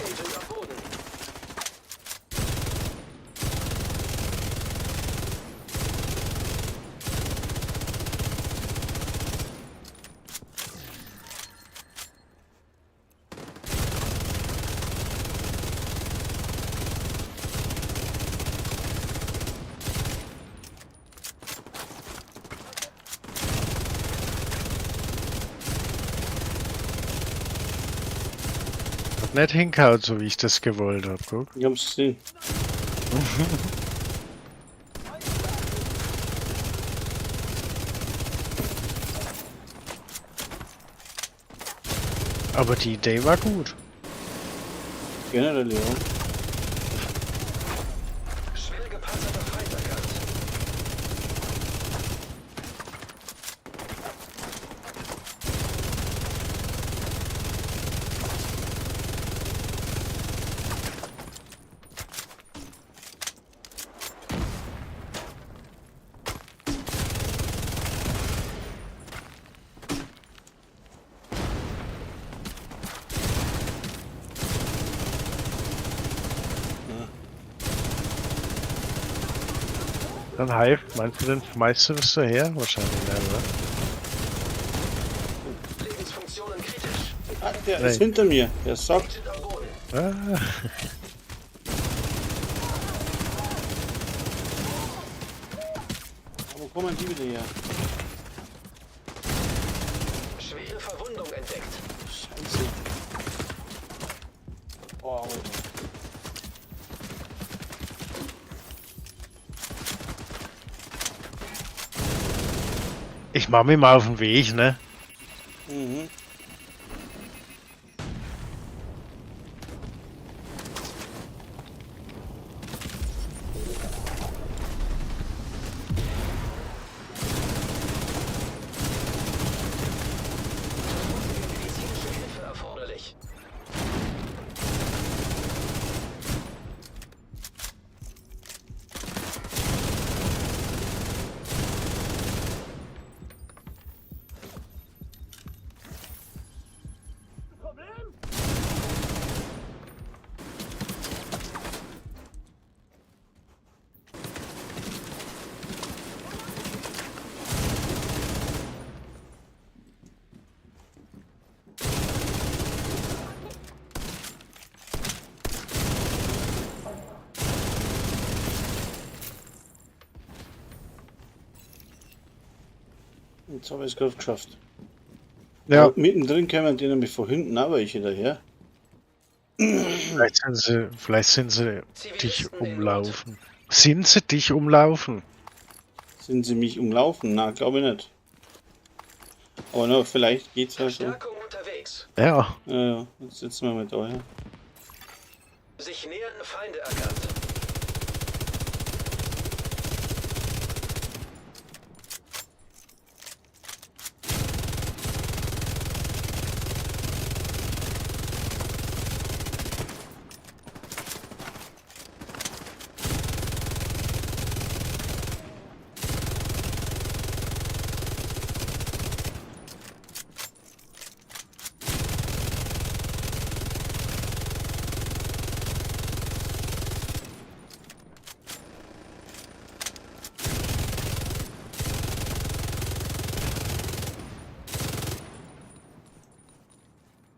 Agent am Boden. Hat nicht hingehauen, so wie ich das gewollt hab, guck. Ich hab's gesehen. Aber die Idee war gut. Generell, ja. Schwer gepanzerter Feind erkannt. Dann Hive, meinst du denn, schmeißt du das so her? Wahrscheinlich nicht, oder? Lebensfunktionen kritisch. Ah, der Nee. ist hinter mir. Der sagt. Agent am Boden. Ah. Wo kommen die wieder her? Schwere Verwundung entdeckt. Scheiße. Oh, Alter. Ich mach mich mal auf den Weg, ne? Mhm. Jetzt habe ich es gerade geschafft. Ja, Aber mittendrin kämen die nämlich von hinten auch welche daher. vielleicht sind sie dich Zivilisten in Not. umlaufen. Sind sie dich umlaufen? Sind sie mich umlaufen? Na, glaube ich nicht. Aber na, vielleicht geht's ja so. Verstärkung unterwegs. Ja. Ja, ja, jetzt sitzen wir mit da, ja. Sich nähernde Feinde erkannt.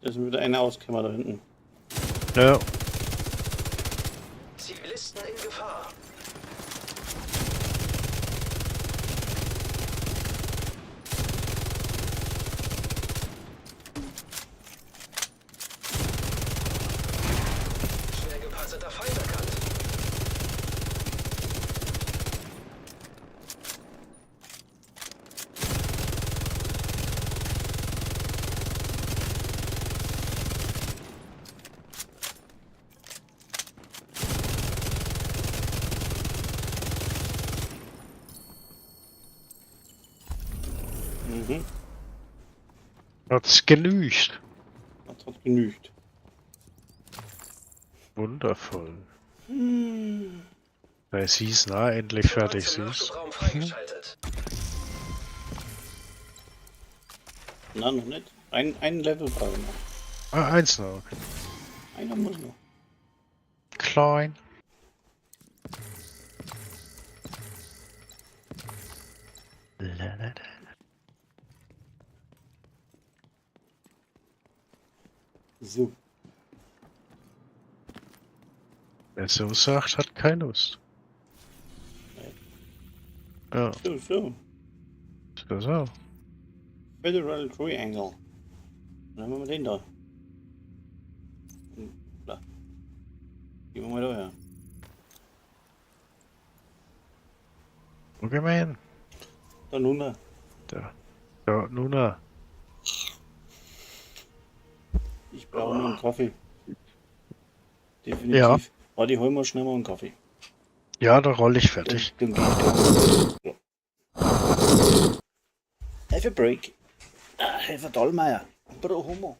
Da ist wieder einer ausgekommen da hinten. Ja. Zivilisten in Gefahr. Schwer gepanzerter Feind erkannt. Mhm. Hat's genügt. Das hat genügt. Wundervoll. Da sie ist nah endlich fertig, Zugang zum siehst. Nachschubraum freigeschaltet. Na, noch nicht. Ein Level brauche ich noch. Ah, eins noch. Okay. Einer muss noch. Klein. La, la, la. So. Wer so sagt, hat keine Lust. Ja, So, so. so, so. Federal Triangle. Dann haben wir den da. Da. Gehen wir mal da her. Okay, man. Da nun. Da. Da, Nuna. Ich brauche noch einen Kaffee. Definitiv. Ja. Warte, ich hol mal schnell mal einen Kaffee. Ja, da roll ich fertig. Dann geh ich da. Ja. Have a break. Ah, have a Dallmayr. Pro Homo.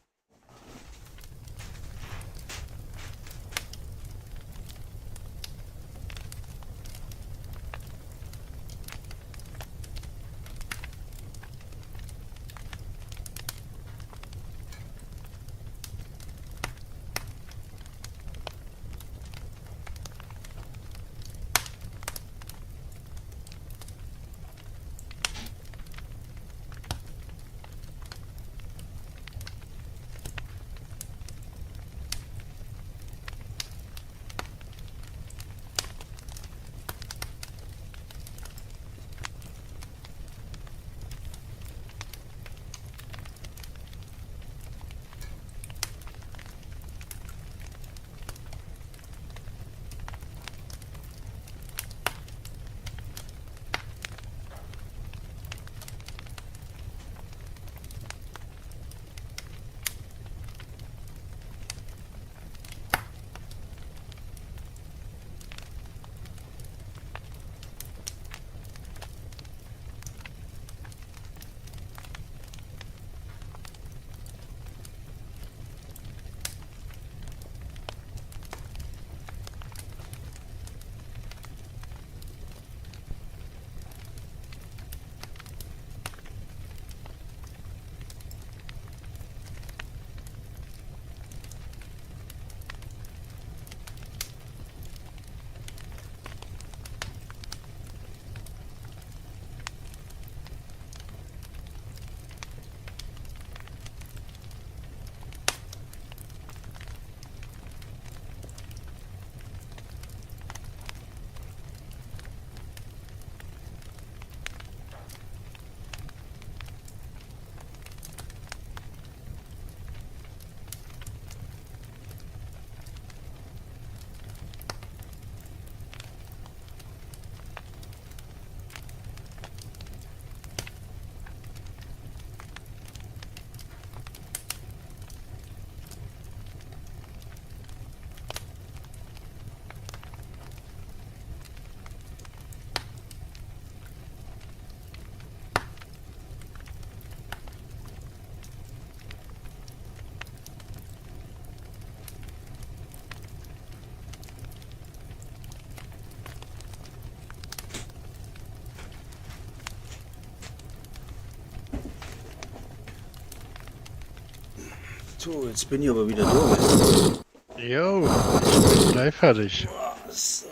So, jetzt bin ich aber wieder durch. Jo, ich bin gleich fertig. So.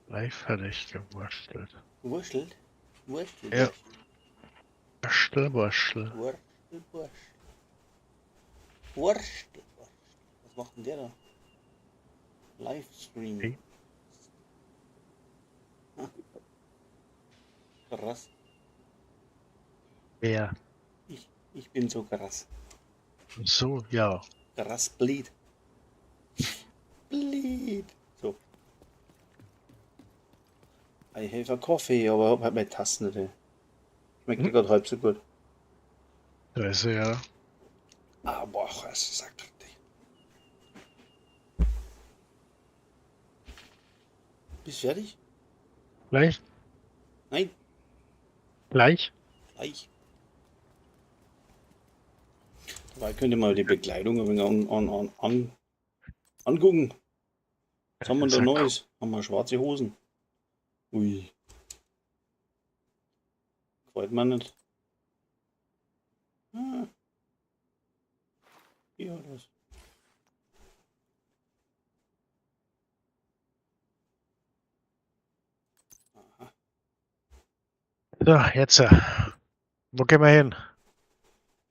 Gleich fertig gewurschtelt. Wurschtelt? Wurschtelt? Ja. Wurschtel, wurschtel. Wurschtelt, wurschtelt. Wurschtelt, wurschtelt. Was macht denn der da? Livestream. Okay. Ah. Krass. Wer? Ich bin so krass. So, ja. Krass bleed. Bleed. So. I have a coffee, aber hab halt meine Tassen nicht. Schmeckt mir gerade halb so gut. Da ist er ja. Ah, boah, es ist richtig. Bist fertig? Gleich? Nein, Gleich? gleich. Dabei könnt ihr mal die Bekleidung ein wenig angucken. Was haben wir da Sag- Neues? Haben wir schwarze Hosen? Ui. Gefällt mir nicht. Ah. Hier hat was. So, jetzt. Wo gehen wir hin?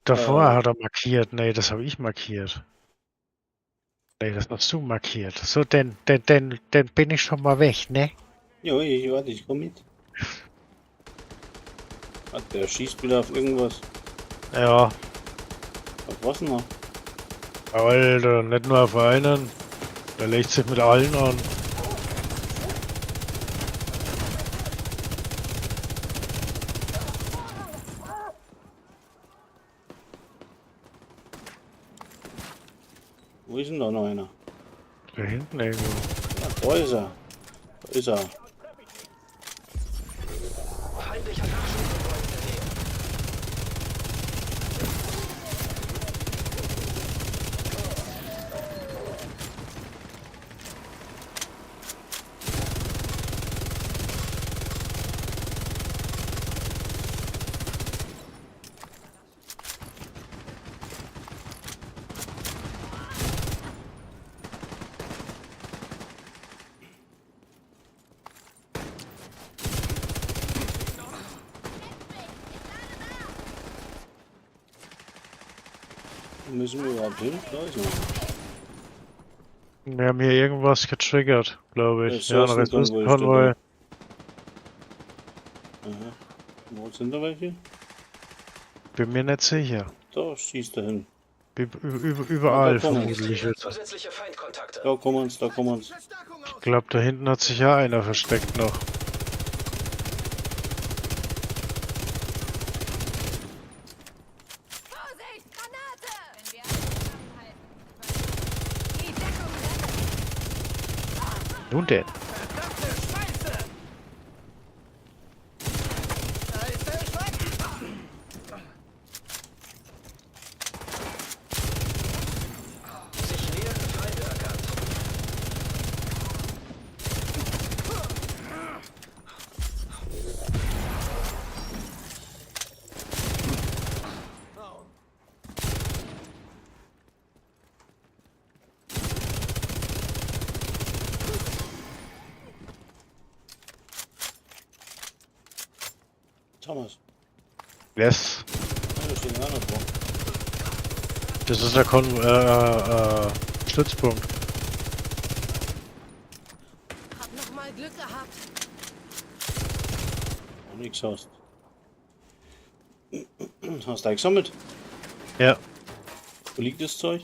Davor hat er markiert. Nee, das habe ich markiert. Nee, das hast du markiert. So, denn bin ich schon mal weg, ne? Ja, ich warte, ich komm mit. Ah, der schießt wieder auf irgendwas. Ja. Auf was denn noch? Alter, nicht nur auf einen. Der legt sich mit allen an. Wo ist denn da noch einer? Da hinten irgendwo. Ja, da ist er. Da ist er. Feindlicher Nachschubkonvoi in der Nähe. Wo müssen wir überhaupt hin? Da ist er. Wir haben hier irgendwas getriggert, glaube ich. Ja, ein Ressourcenkonvoi Ressourcenkonvoi. steht Aha. Wo sind da welche? Bin mir nicht sicher. Da schießt er hin. Überall Ja, da kommen vermutlich. Registriere zusätzliche Feindkontakte. Da kommen uns, da kommen uns. Verstärkung Ich aus! glaube, da hinten hat sich ja einer versteckt noch. Vorsicht, Granate! Wenn wir alle zusammenhalten. Die Deckung rettet. Nun denn. Verdammte Scheiße! Da ist der Schwein! Sich nähernde Feinde erkannt. Thomas. Yes. Ah, da steht einer vor. Das ist der Kon Stützpunkt. Hab noch mal Glück gehabt. Auch nichts hast. Hast du eingesammelt? Ja. Wo liegt das Zeug?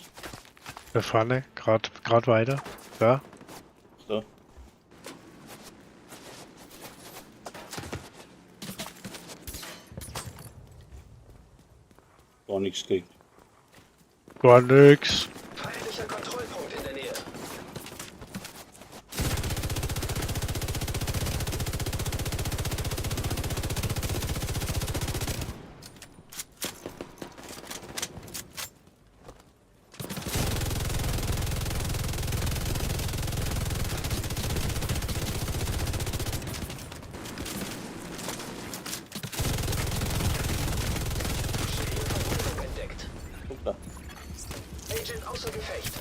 Da vorne, grad weiter. Da. Da. Gar nichts gekriegt. Gar nix. Feindlicher Kontrollpunkt in der Nähe. außer Gefecht.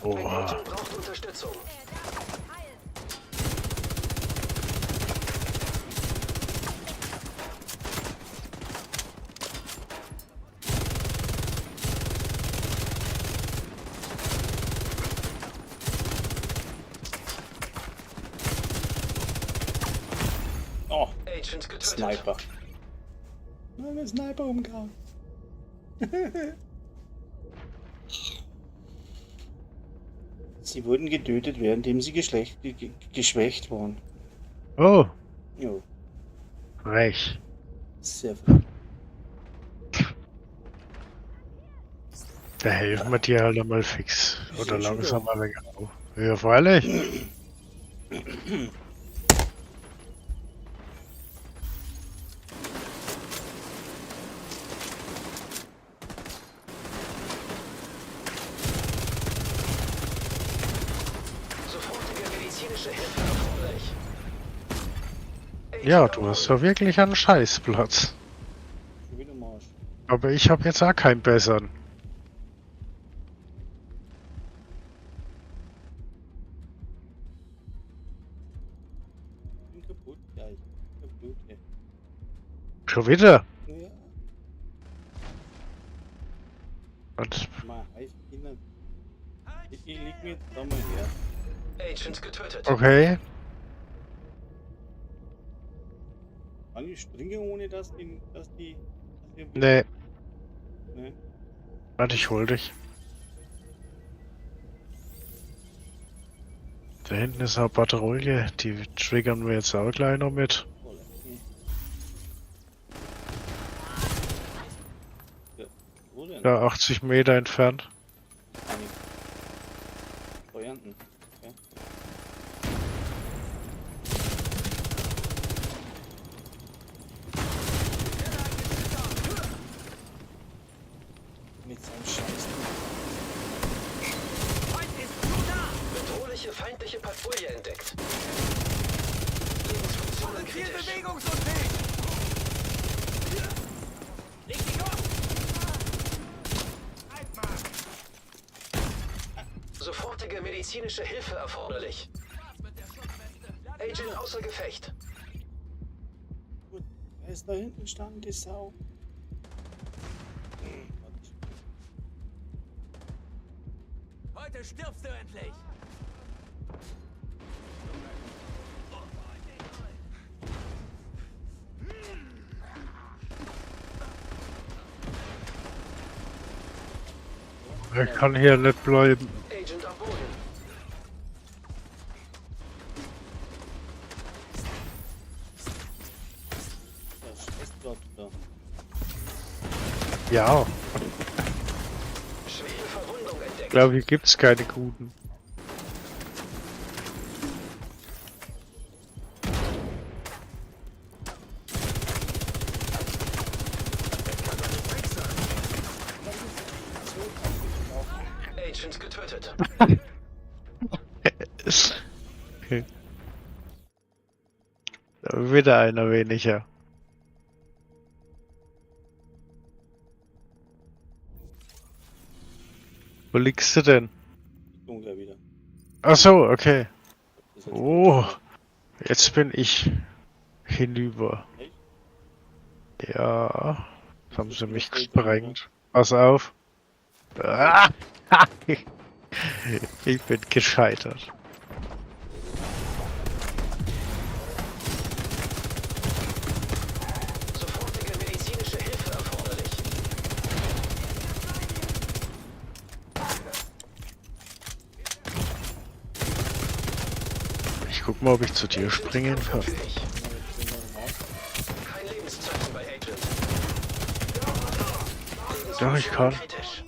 Ein Oha. Agent braucht Unterstützung. Oh, Agent getötet. Sniper. Nein, der Sniper umgehauen. Sie wurden getötet, währenddem sie geschwächt waren. Oh, Jo, frech. sehr frech. Da helfen wir dir halt einmal fix. Oder Sehr schön. langsam mal weg. Ja, freilich. Sofortige medizinische Hilfe erforderlich. Agent Ja, am du hast Boden. doch wirklich einen Scheißplatz. Schon wieder Marsch. Aber ich habe jetzt auch keinen besseren. Ich bin kaputt gleich. Kaputt, ey. Schon wieder. Ja, Und mal heiß Kinder. Ich leg mir jetzt da mal her. Agent getötet. okay. Kann ich springen, ohne dass die. Dass die. Dass die Nee. Ne? Warte, ich hol dich. Da hinten ist eine Patrouille, die triggern wir jetzt auch gleich noch mit. Oh, nee. Ja, wo denn? Da 80 Meter entfernt. Eine. Feuernden. Okay. Mit seinem Scheiß. Feind ist zu nah! Bedrohliche feindliche Patrouille entdeckt. Lebensfunktionen Ziel kritisch. bewegungsunfähig! Leg dich um! Sofortige medizinische Hilfe erforderlich. Agent außer Gefecht. Gut, er ist da hinten stand, die Sau. Warte. Heute stirbst du endlich! Ich kann hier nicht bleiben. Agent am Boden. Der Scheißblatt da. Ja, Schwere Verwundung entdeckt. glaube hier gibt's keine guten. Agent getötet. Okay. Da wieder einer weniger. Wo liegst du denn? Ich komm gleich wieder. Ach so, okay. Das ist jetzt- Oh, jetzt bin ich hinüber. Echt? Ja, jetzt haben sie mich gesprengt. Pass auf. Ah, ich bin gescheitert. Sofortige medizinische Hilfe erforderlich. Ich guck mal, ob ich zu dir springen kann. Kampfunfähig. Kein Lebenszeichen bei Agent. Doch, ich kann. Kritisch.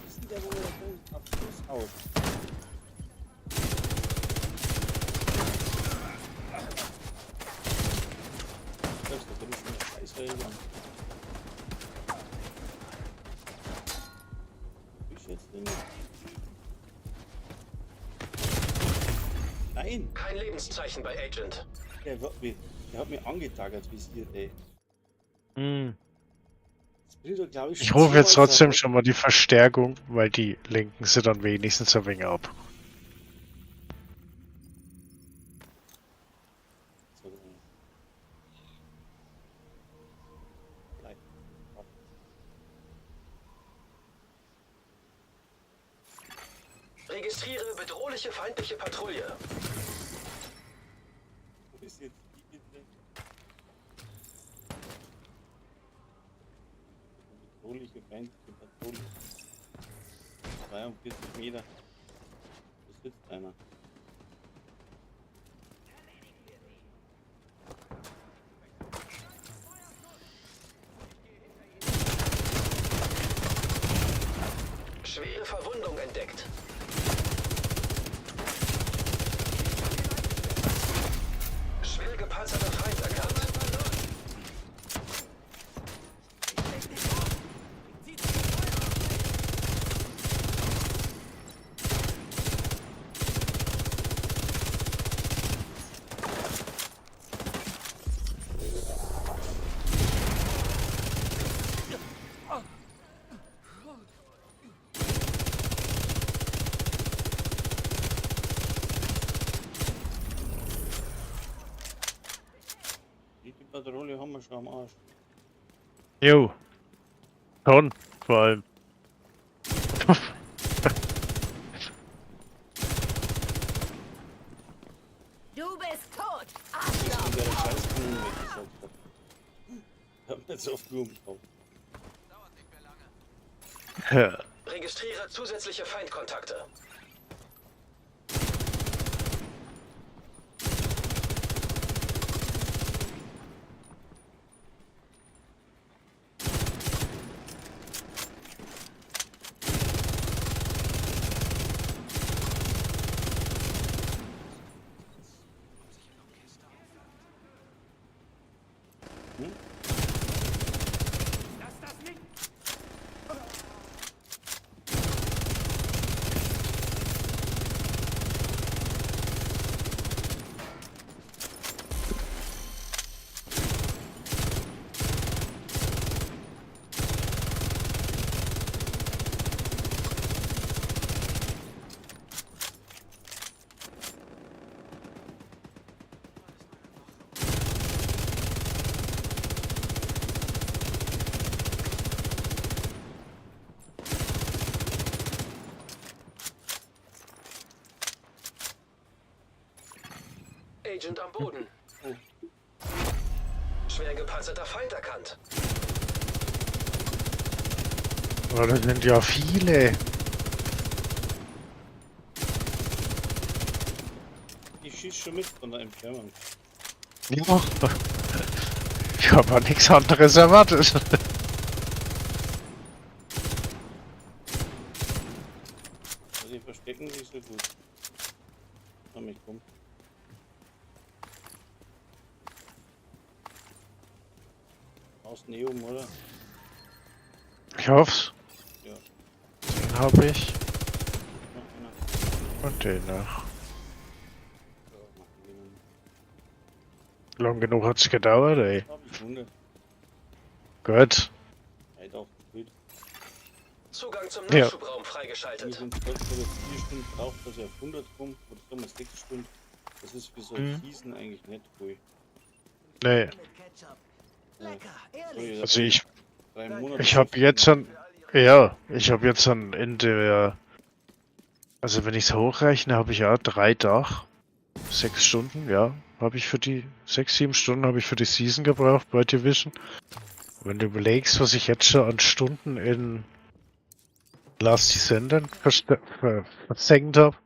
Ist denn der wohl da drin? Abschluss auf. Selbst da drin ist eine scheiß Railgun. Ich jetzt denn? Nein! Kein Lebenszeichen bei Agent. Der wird wie. Der hat mich angetaggert, visiert, ey. Hm. Das bringt doch, glaub ich, Ich schon rufe jetzt zweimal trotzdem zurück. schon mal die Verstärkung, weil die lenken sie dann wenigstens ein wenig ab. So. Bleib. Registriere bedrohliche feindliche Patrouille. Wo ist jetzt die bitte? Bedrohliche feindliche Patrouille. 42 Meter. Da sitzt einer. Schwere Verwundung entdeckt. Schwer gepanzerter Feind erkannt. Die Patrouille haben wir schon am Arsch. Jo. Schon, vor allem. Du bist tot! Und der Scheißkanone weggesaugt hat. Ich hab nicht so oft Blumen gekauft. Ja. Registriere zusätzliche Feindkontakte. Lass das nicht! Agent am Boden. Schwer gepanzerter Feind erkannt. Aber das sind ja viele. Ich schieß schon mit von der Entfernung. Ja. Ich habe auch nichts anderes erwartet. Also die verstecken sich so gut. Komm, ich komm. Aus Neum, oder? Ich hoff's. Ja. Den habe ich. Noch einer. Und den noch. Ja, machen wir noch. Lang genug hat's gedauert, ey. Hab ich 100. Gut. Halt auch gut. Zugang zum Ja. Nachschubraum Wir freigeschaltet. sind kurz vor 4 Stunden braucht, dass ich auf 100 komme. Oder sagen wir 6 Stunden. Das ist für so ein Mhm. Season eigentlich nicht cool. Nee. Mit Ketchup. Lecker, ehrlich. Also ich, 3 Monate ich habe jetzt an. Ja, ich habe jetzt an in der. Also wenn ich's hochrechne, habe ich ja 3 Tage. 6 Stunden, ja. Habe ich für die. 6, 7 Stunden habe ich für die Season gebraucht bei Division. Wenn du überlegst, was ich jetzt schon an Stunden in Last Descendant versenkt habe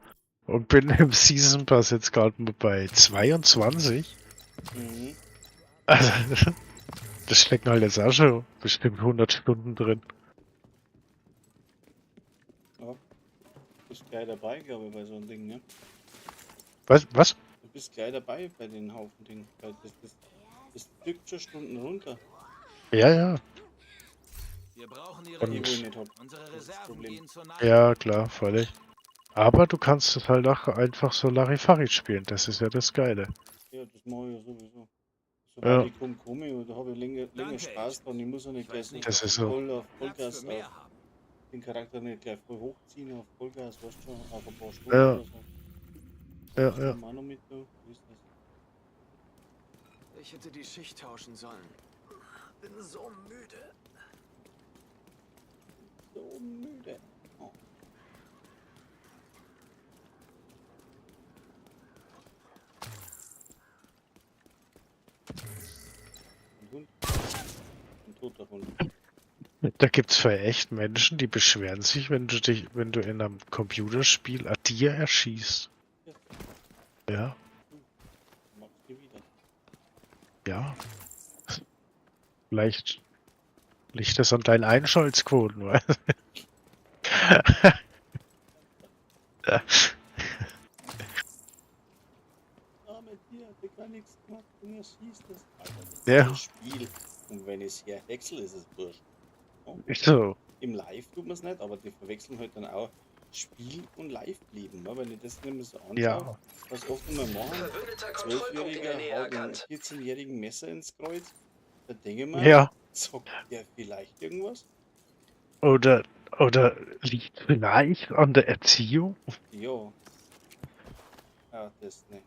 und bin im Season Pass jetzt gerade mal bei 22. Mhm. Also, das stecken halt jetzt auch schon bestimmt 100 Stunden drin. Ja. Bist gleich dabei, glaube ich, bei so einem Ding, ne? Was? Was? Du bist gleich dabei bei den Haufen Dingen. Weil das drückt schon Stunden runter. Ja, ja. Wir brauchen ihre Und- Die, wo ich nicht hab. Unsere Das ist das Reserven Problem. gehen zur Neige. Ja, klar, völlig. Aber du kannst es halt auch einfach so Larifari spielen. Das ist ja das Geile. Ja, das mache ich ja sowieso. Sobald Ja. ich komme, komme ich und da habe ich länger, länger Danke, Spaß dran. Ich muss auch nicht Ich gleich weiß so nicht, Das ist so. voll auf Platz Vollgas für mehr auf haben. den Charakter nicht gleich voll hochziehen auf Vollgas, weißt du schon, auf ein paar Stunden Ja. oder so. Ja, Das ja. kann man auch noch mit, du. Wie ist das? Ich hätte die Schicht tauschen sollen. Bin so müde. So müde. Oh. Ein Hund. Ein toter Hund. Da gibt's für echt Menschen, die beschweren sich, wenn du in einem Computerspiel ein Tier erschießt. Ja, Magst du wieder. ja. Vielleicht liegt das an deinen Einschaltquoten, weißt du? Arme Tier, hat ja gar nichts gemacht und er schießt das. Alter, das ist Ja. ein Spiel. Und wenn ich es herhäcksel, ist es wurscht. Ist so. Im Live tut man es nicht, aber die verwechseln halt dann auch Spiel und Live-Leben. Ne? Wenn ich das nicht mehr so anschaue, Ja. was oft einmal machen, Verbündeter Kontrollpunkt in der 12-Jähriger Nähe haut einem erkannt. 14-jährigen Messer ins Kreuz, da denke ich mir, Ja. zockt der vielleicht irgendwas? Oder liegt vielleicht an der Erziehung? Ja. Ah, das ne.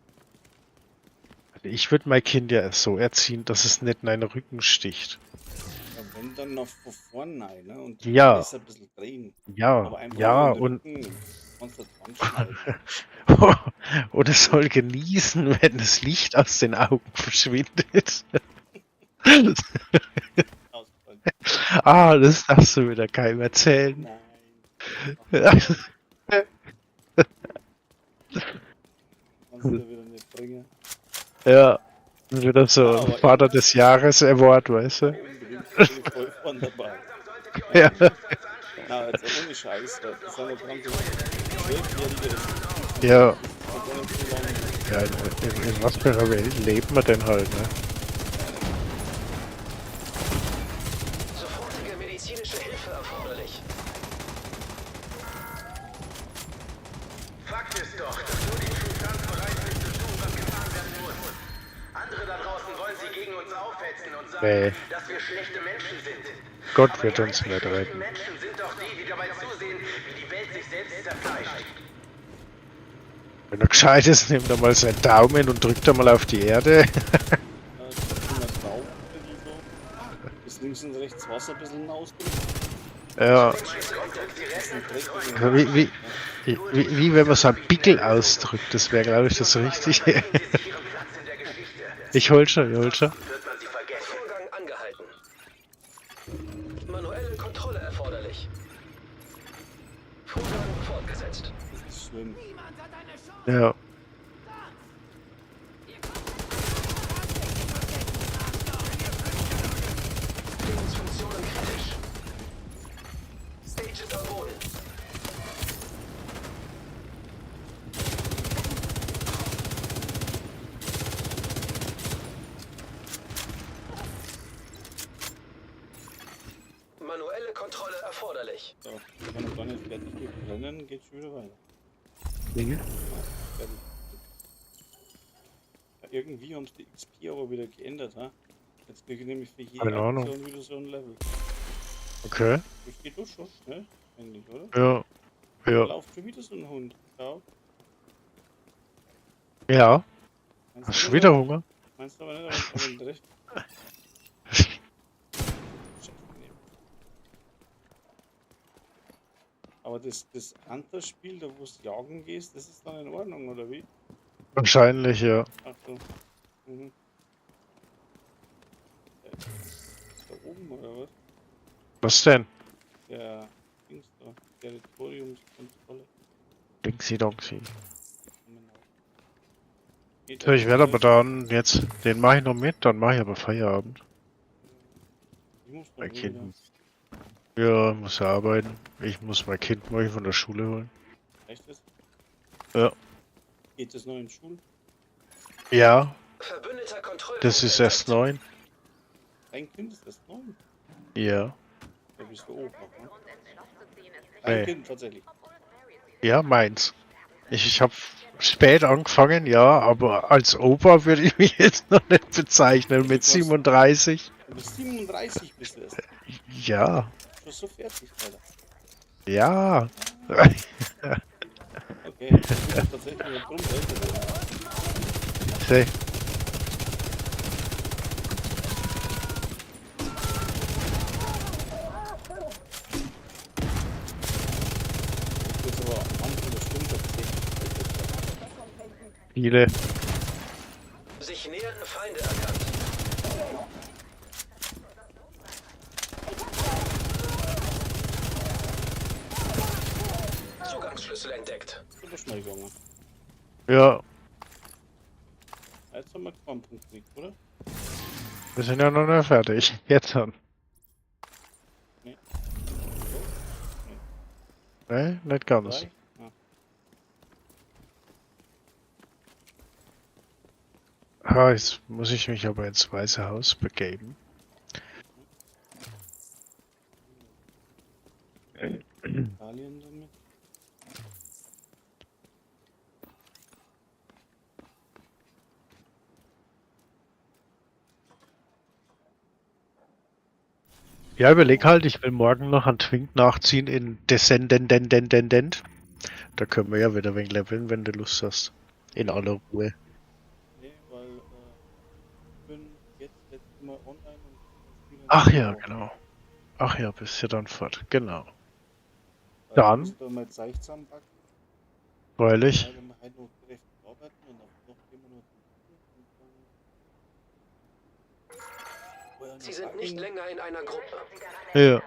Also ich würde mein Kind ja so erziehen, dass es nicht in einen Rücken sticht. Ja, wenn dann noch von vorne rein, ne? Und Ja. das ein bisschen drehen. Ja, Aber einfach ja, nur in und den Rücken kannst du dran schneiden. oder soll genießen, wenn das Licht aus den Augen verschwindet. Ausgefallen. Ah, das darfst du wieder keinem erzählen. Nein. Kannst du wieder nicht bringen. Ja, wieder so Ja, aber Vater des Jahres Award, weißt du? Unbedingt bin ich voll vorn dabei. Ja. Na, jetzt ohne Scheiß, das sind ja ganze 12-Jährige, das Ja, ist noch gar nicht so lange. ja in was für einer Welt leben wir denn halt, ne? Sofortige medizinische Hilfe erforderlich. Fakt ist doch, dass nur die Trutans bereit sind zu tun, was getan werden muss. Andere da draußen wollen sie gegen uns aufhetzen und sagen, Nee. dass wir schlechte Menschen sind. Gott Aber wird die uns einzig nicht schlechten retten. Menschen sind doch die, die dabei zusehen, wie die Welt sich selbst zerfleischt. Wenn er gescheit ist, nimmt er mal seinen Daumen und drückt er mal auf die Erde. Ja, das ist immer drauf, ein bisschen so. Bis links und rechts Wasser ein bisschen ausdrückt. Ja, Bisschen Dreck in wie, wie wenn man so einen Pickel ausdrückt, das wäre, glaube ich, das Richtige. Sie sich ihren Platz in der Geschichte. Ich hol schon, ich hol schon. Wird man sie vergessen. Vorgang angehalten. Manuelle Kontrolle erforderlich. Vorgang fortgesetzt. Das ist schlimm. Ja. Lebensfunktionen kritisch. Agent am Boden. Manuelle Kontrolle erforderlich. So, ich bin noch gar nicht fertig mit Brennen, geht schon wieder weiter. Fertig. Ja, irgendwie haben sie die XP aber wieder geändert, ha? Jetzt kriege ich nämlich für jede Keine Ahnung. Aktion wieder so ein Level. Okay. Das geht doch schon schnell, eigentlich, oder? Ja. Da Ja. läuft schon wieder so ein Hund. Schau. Ja. Meinst Hast du du schon nicht, wieder aber- Hunger? Meinst du aber nicht, aber ich recht. Scheiße, nee. Aber das andere Spiel, da wo es jagen gehst, das ist dann in Ordnung, oder wie? Wahrscheinlich, ja. Ach so. Mhm. Ist da oben, oder was? Was denn? Der Dings da. Territoriumskontrolle. Dingsi Dongsi. Geht So, ich werde aber das? dann jetzt, den mache ich noch mit, dann mache ich aber Feierabend. Ich muss noch Mein wieder. Kind. Ja, muss ja arbeiten. Ich muss mein Kind morgen von der Schule holen. Reicht das? Ja. Geht das noch in die Schule? Ja, Verbündeter Kontrollpunkt das ist erst entdeckt. 9. Dein Kind ist erst 9. Ja. Da bist du Opa, ne? Dein Nee. Kind tatsächlich. Ja, meins. Ich habe spät angefangen, ja, aber als Opa würde ich mich jetzt noch nicht bezeichnen mit 37. Du bist 37 bist du erst. Ja. Schon so fertig, Alter. Ja. Okay, ich bin tatsächlich noch drum älter geworden. Seh. Ich bin aber am Anfang der Stunde tatsächlich älter geworden. Viele. Sich nähernde Feinde erkannt. Zugangsschlüssel entdeckt. Ist aber schnell gegangen. Ja. Jetzt haben wir keinen Punkt gekriegt, oder? Wir sind ja noch nicht fertig. Jetzt dann. Nee. Nee, nicht ganz. Drei? Ja. Ah, jetzt muss ich mich aber ins Weiße Haus begeben. Italien damit. Ja, überleg halt, ich will morgen noch an Twink nachziehen in Descendendendendendend. Da können wir ja wieder ein wenig leveln, wenn du Lust hast. In aller Ruhe. Nee, weil ich bin jetzt letztes Mal online und spiele Ach ja, auch. genau. Ach ja, bist ja dann fort. Genau. Weil Dann. Ich muss da mal Zeug zusammenpacken. Freilich. Weil wir halt noch kräftig arbeiten und dann noch immer noch und dann. Oh ja, Sie sind nicht länger in einer Gruppe. Ja,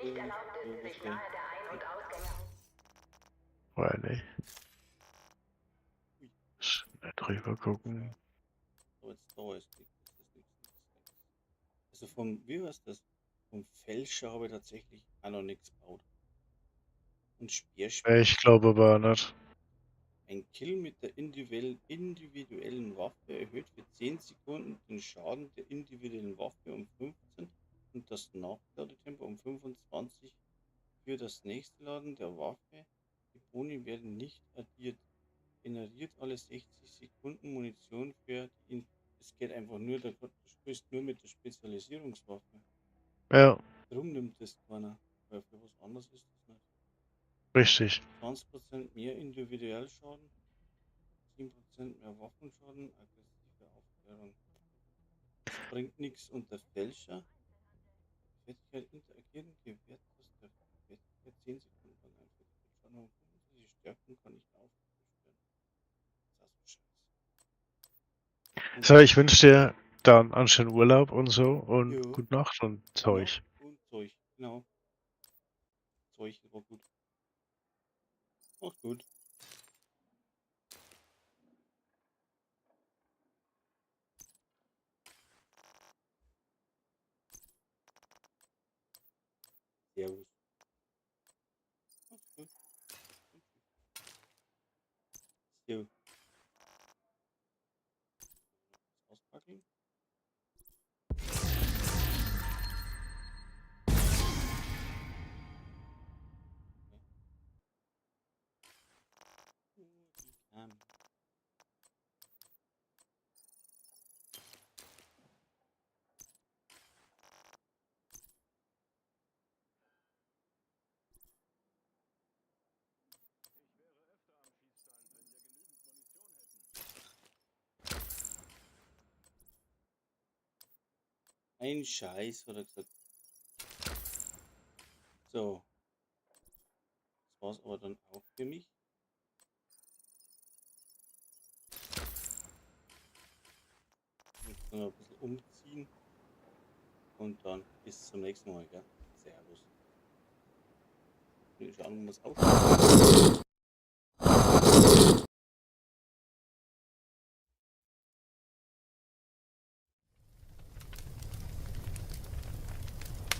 Okay. freilich. Schnell drüber gucken. So, jetzt da ist nichts, das ist nichts, das ist nichts. Also vom, wie heißt das? Vom Fälscher habe ich tatsächlich auch noch nichts gebaut. Und Speerspitze. Ich glaube aber nicht. Ein Kill mit der individuellen Waffe erhöht für 10 Sekunden den Schaden der individuellen Waffe um 15 und das Nachladetempo um 25 für das nächste Laden der Waffe. Die Boni werden nicht addiert. Generiert alle 60 Sekunden Munition für die. Es geht einfach nur, du spielst nur mit der Spezialisierungswaffe. Ja, Drum nimmt das keiner, weil für was anderes ist das nicht. richtig. 20% mehr Individuellschaden, 7% mehr Waffenschaden, aggressive Aufklärung. Das bringt nichts unter Fälscher. Fertigkeit interagieren, gewährt das der Fertigkeit 10 Sekunden lang ein Schaden um 25 Stärken kann nicht aufgeführt werden. Das ist auch so scheiße. So, ich wünsche dir dann einen schönen Urlaub und so und Jo. gute Nacht und Zeug. Ja, und Zeug, genau. Zeug war gut. Auch gut. Servus. Mach's gut. So. Auspacken. Ein Scheiß, hat er gesagt. So. Das war's aber dann auch für mich. Jetzt noch ein bisschen umziehen. Und dann bis zum nächsten Mal, gell? Servus. Wir schauen, was auf.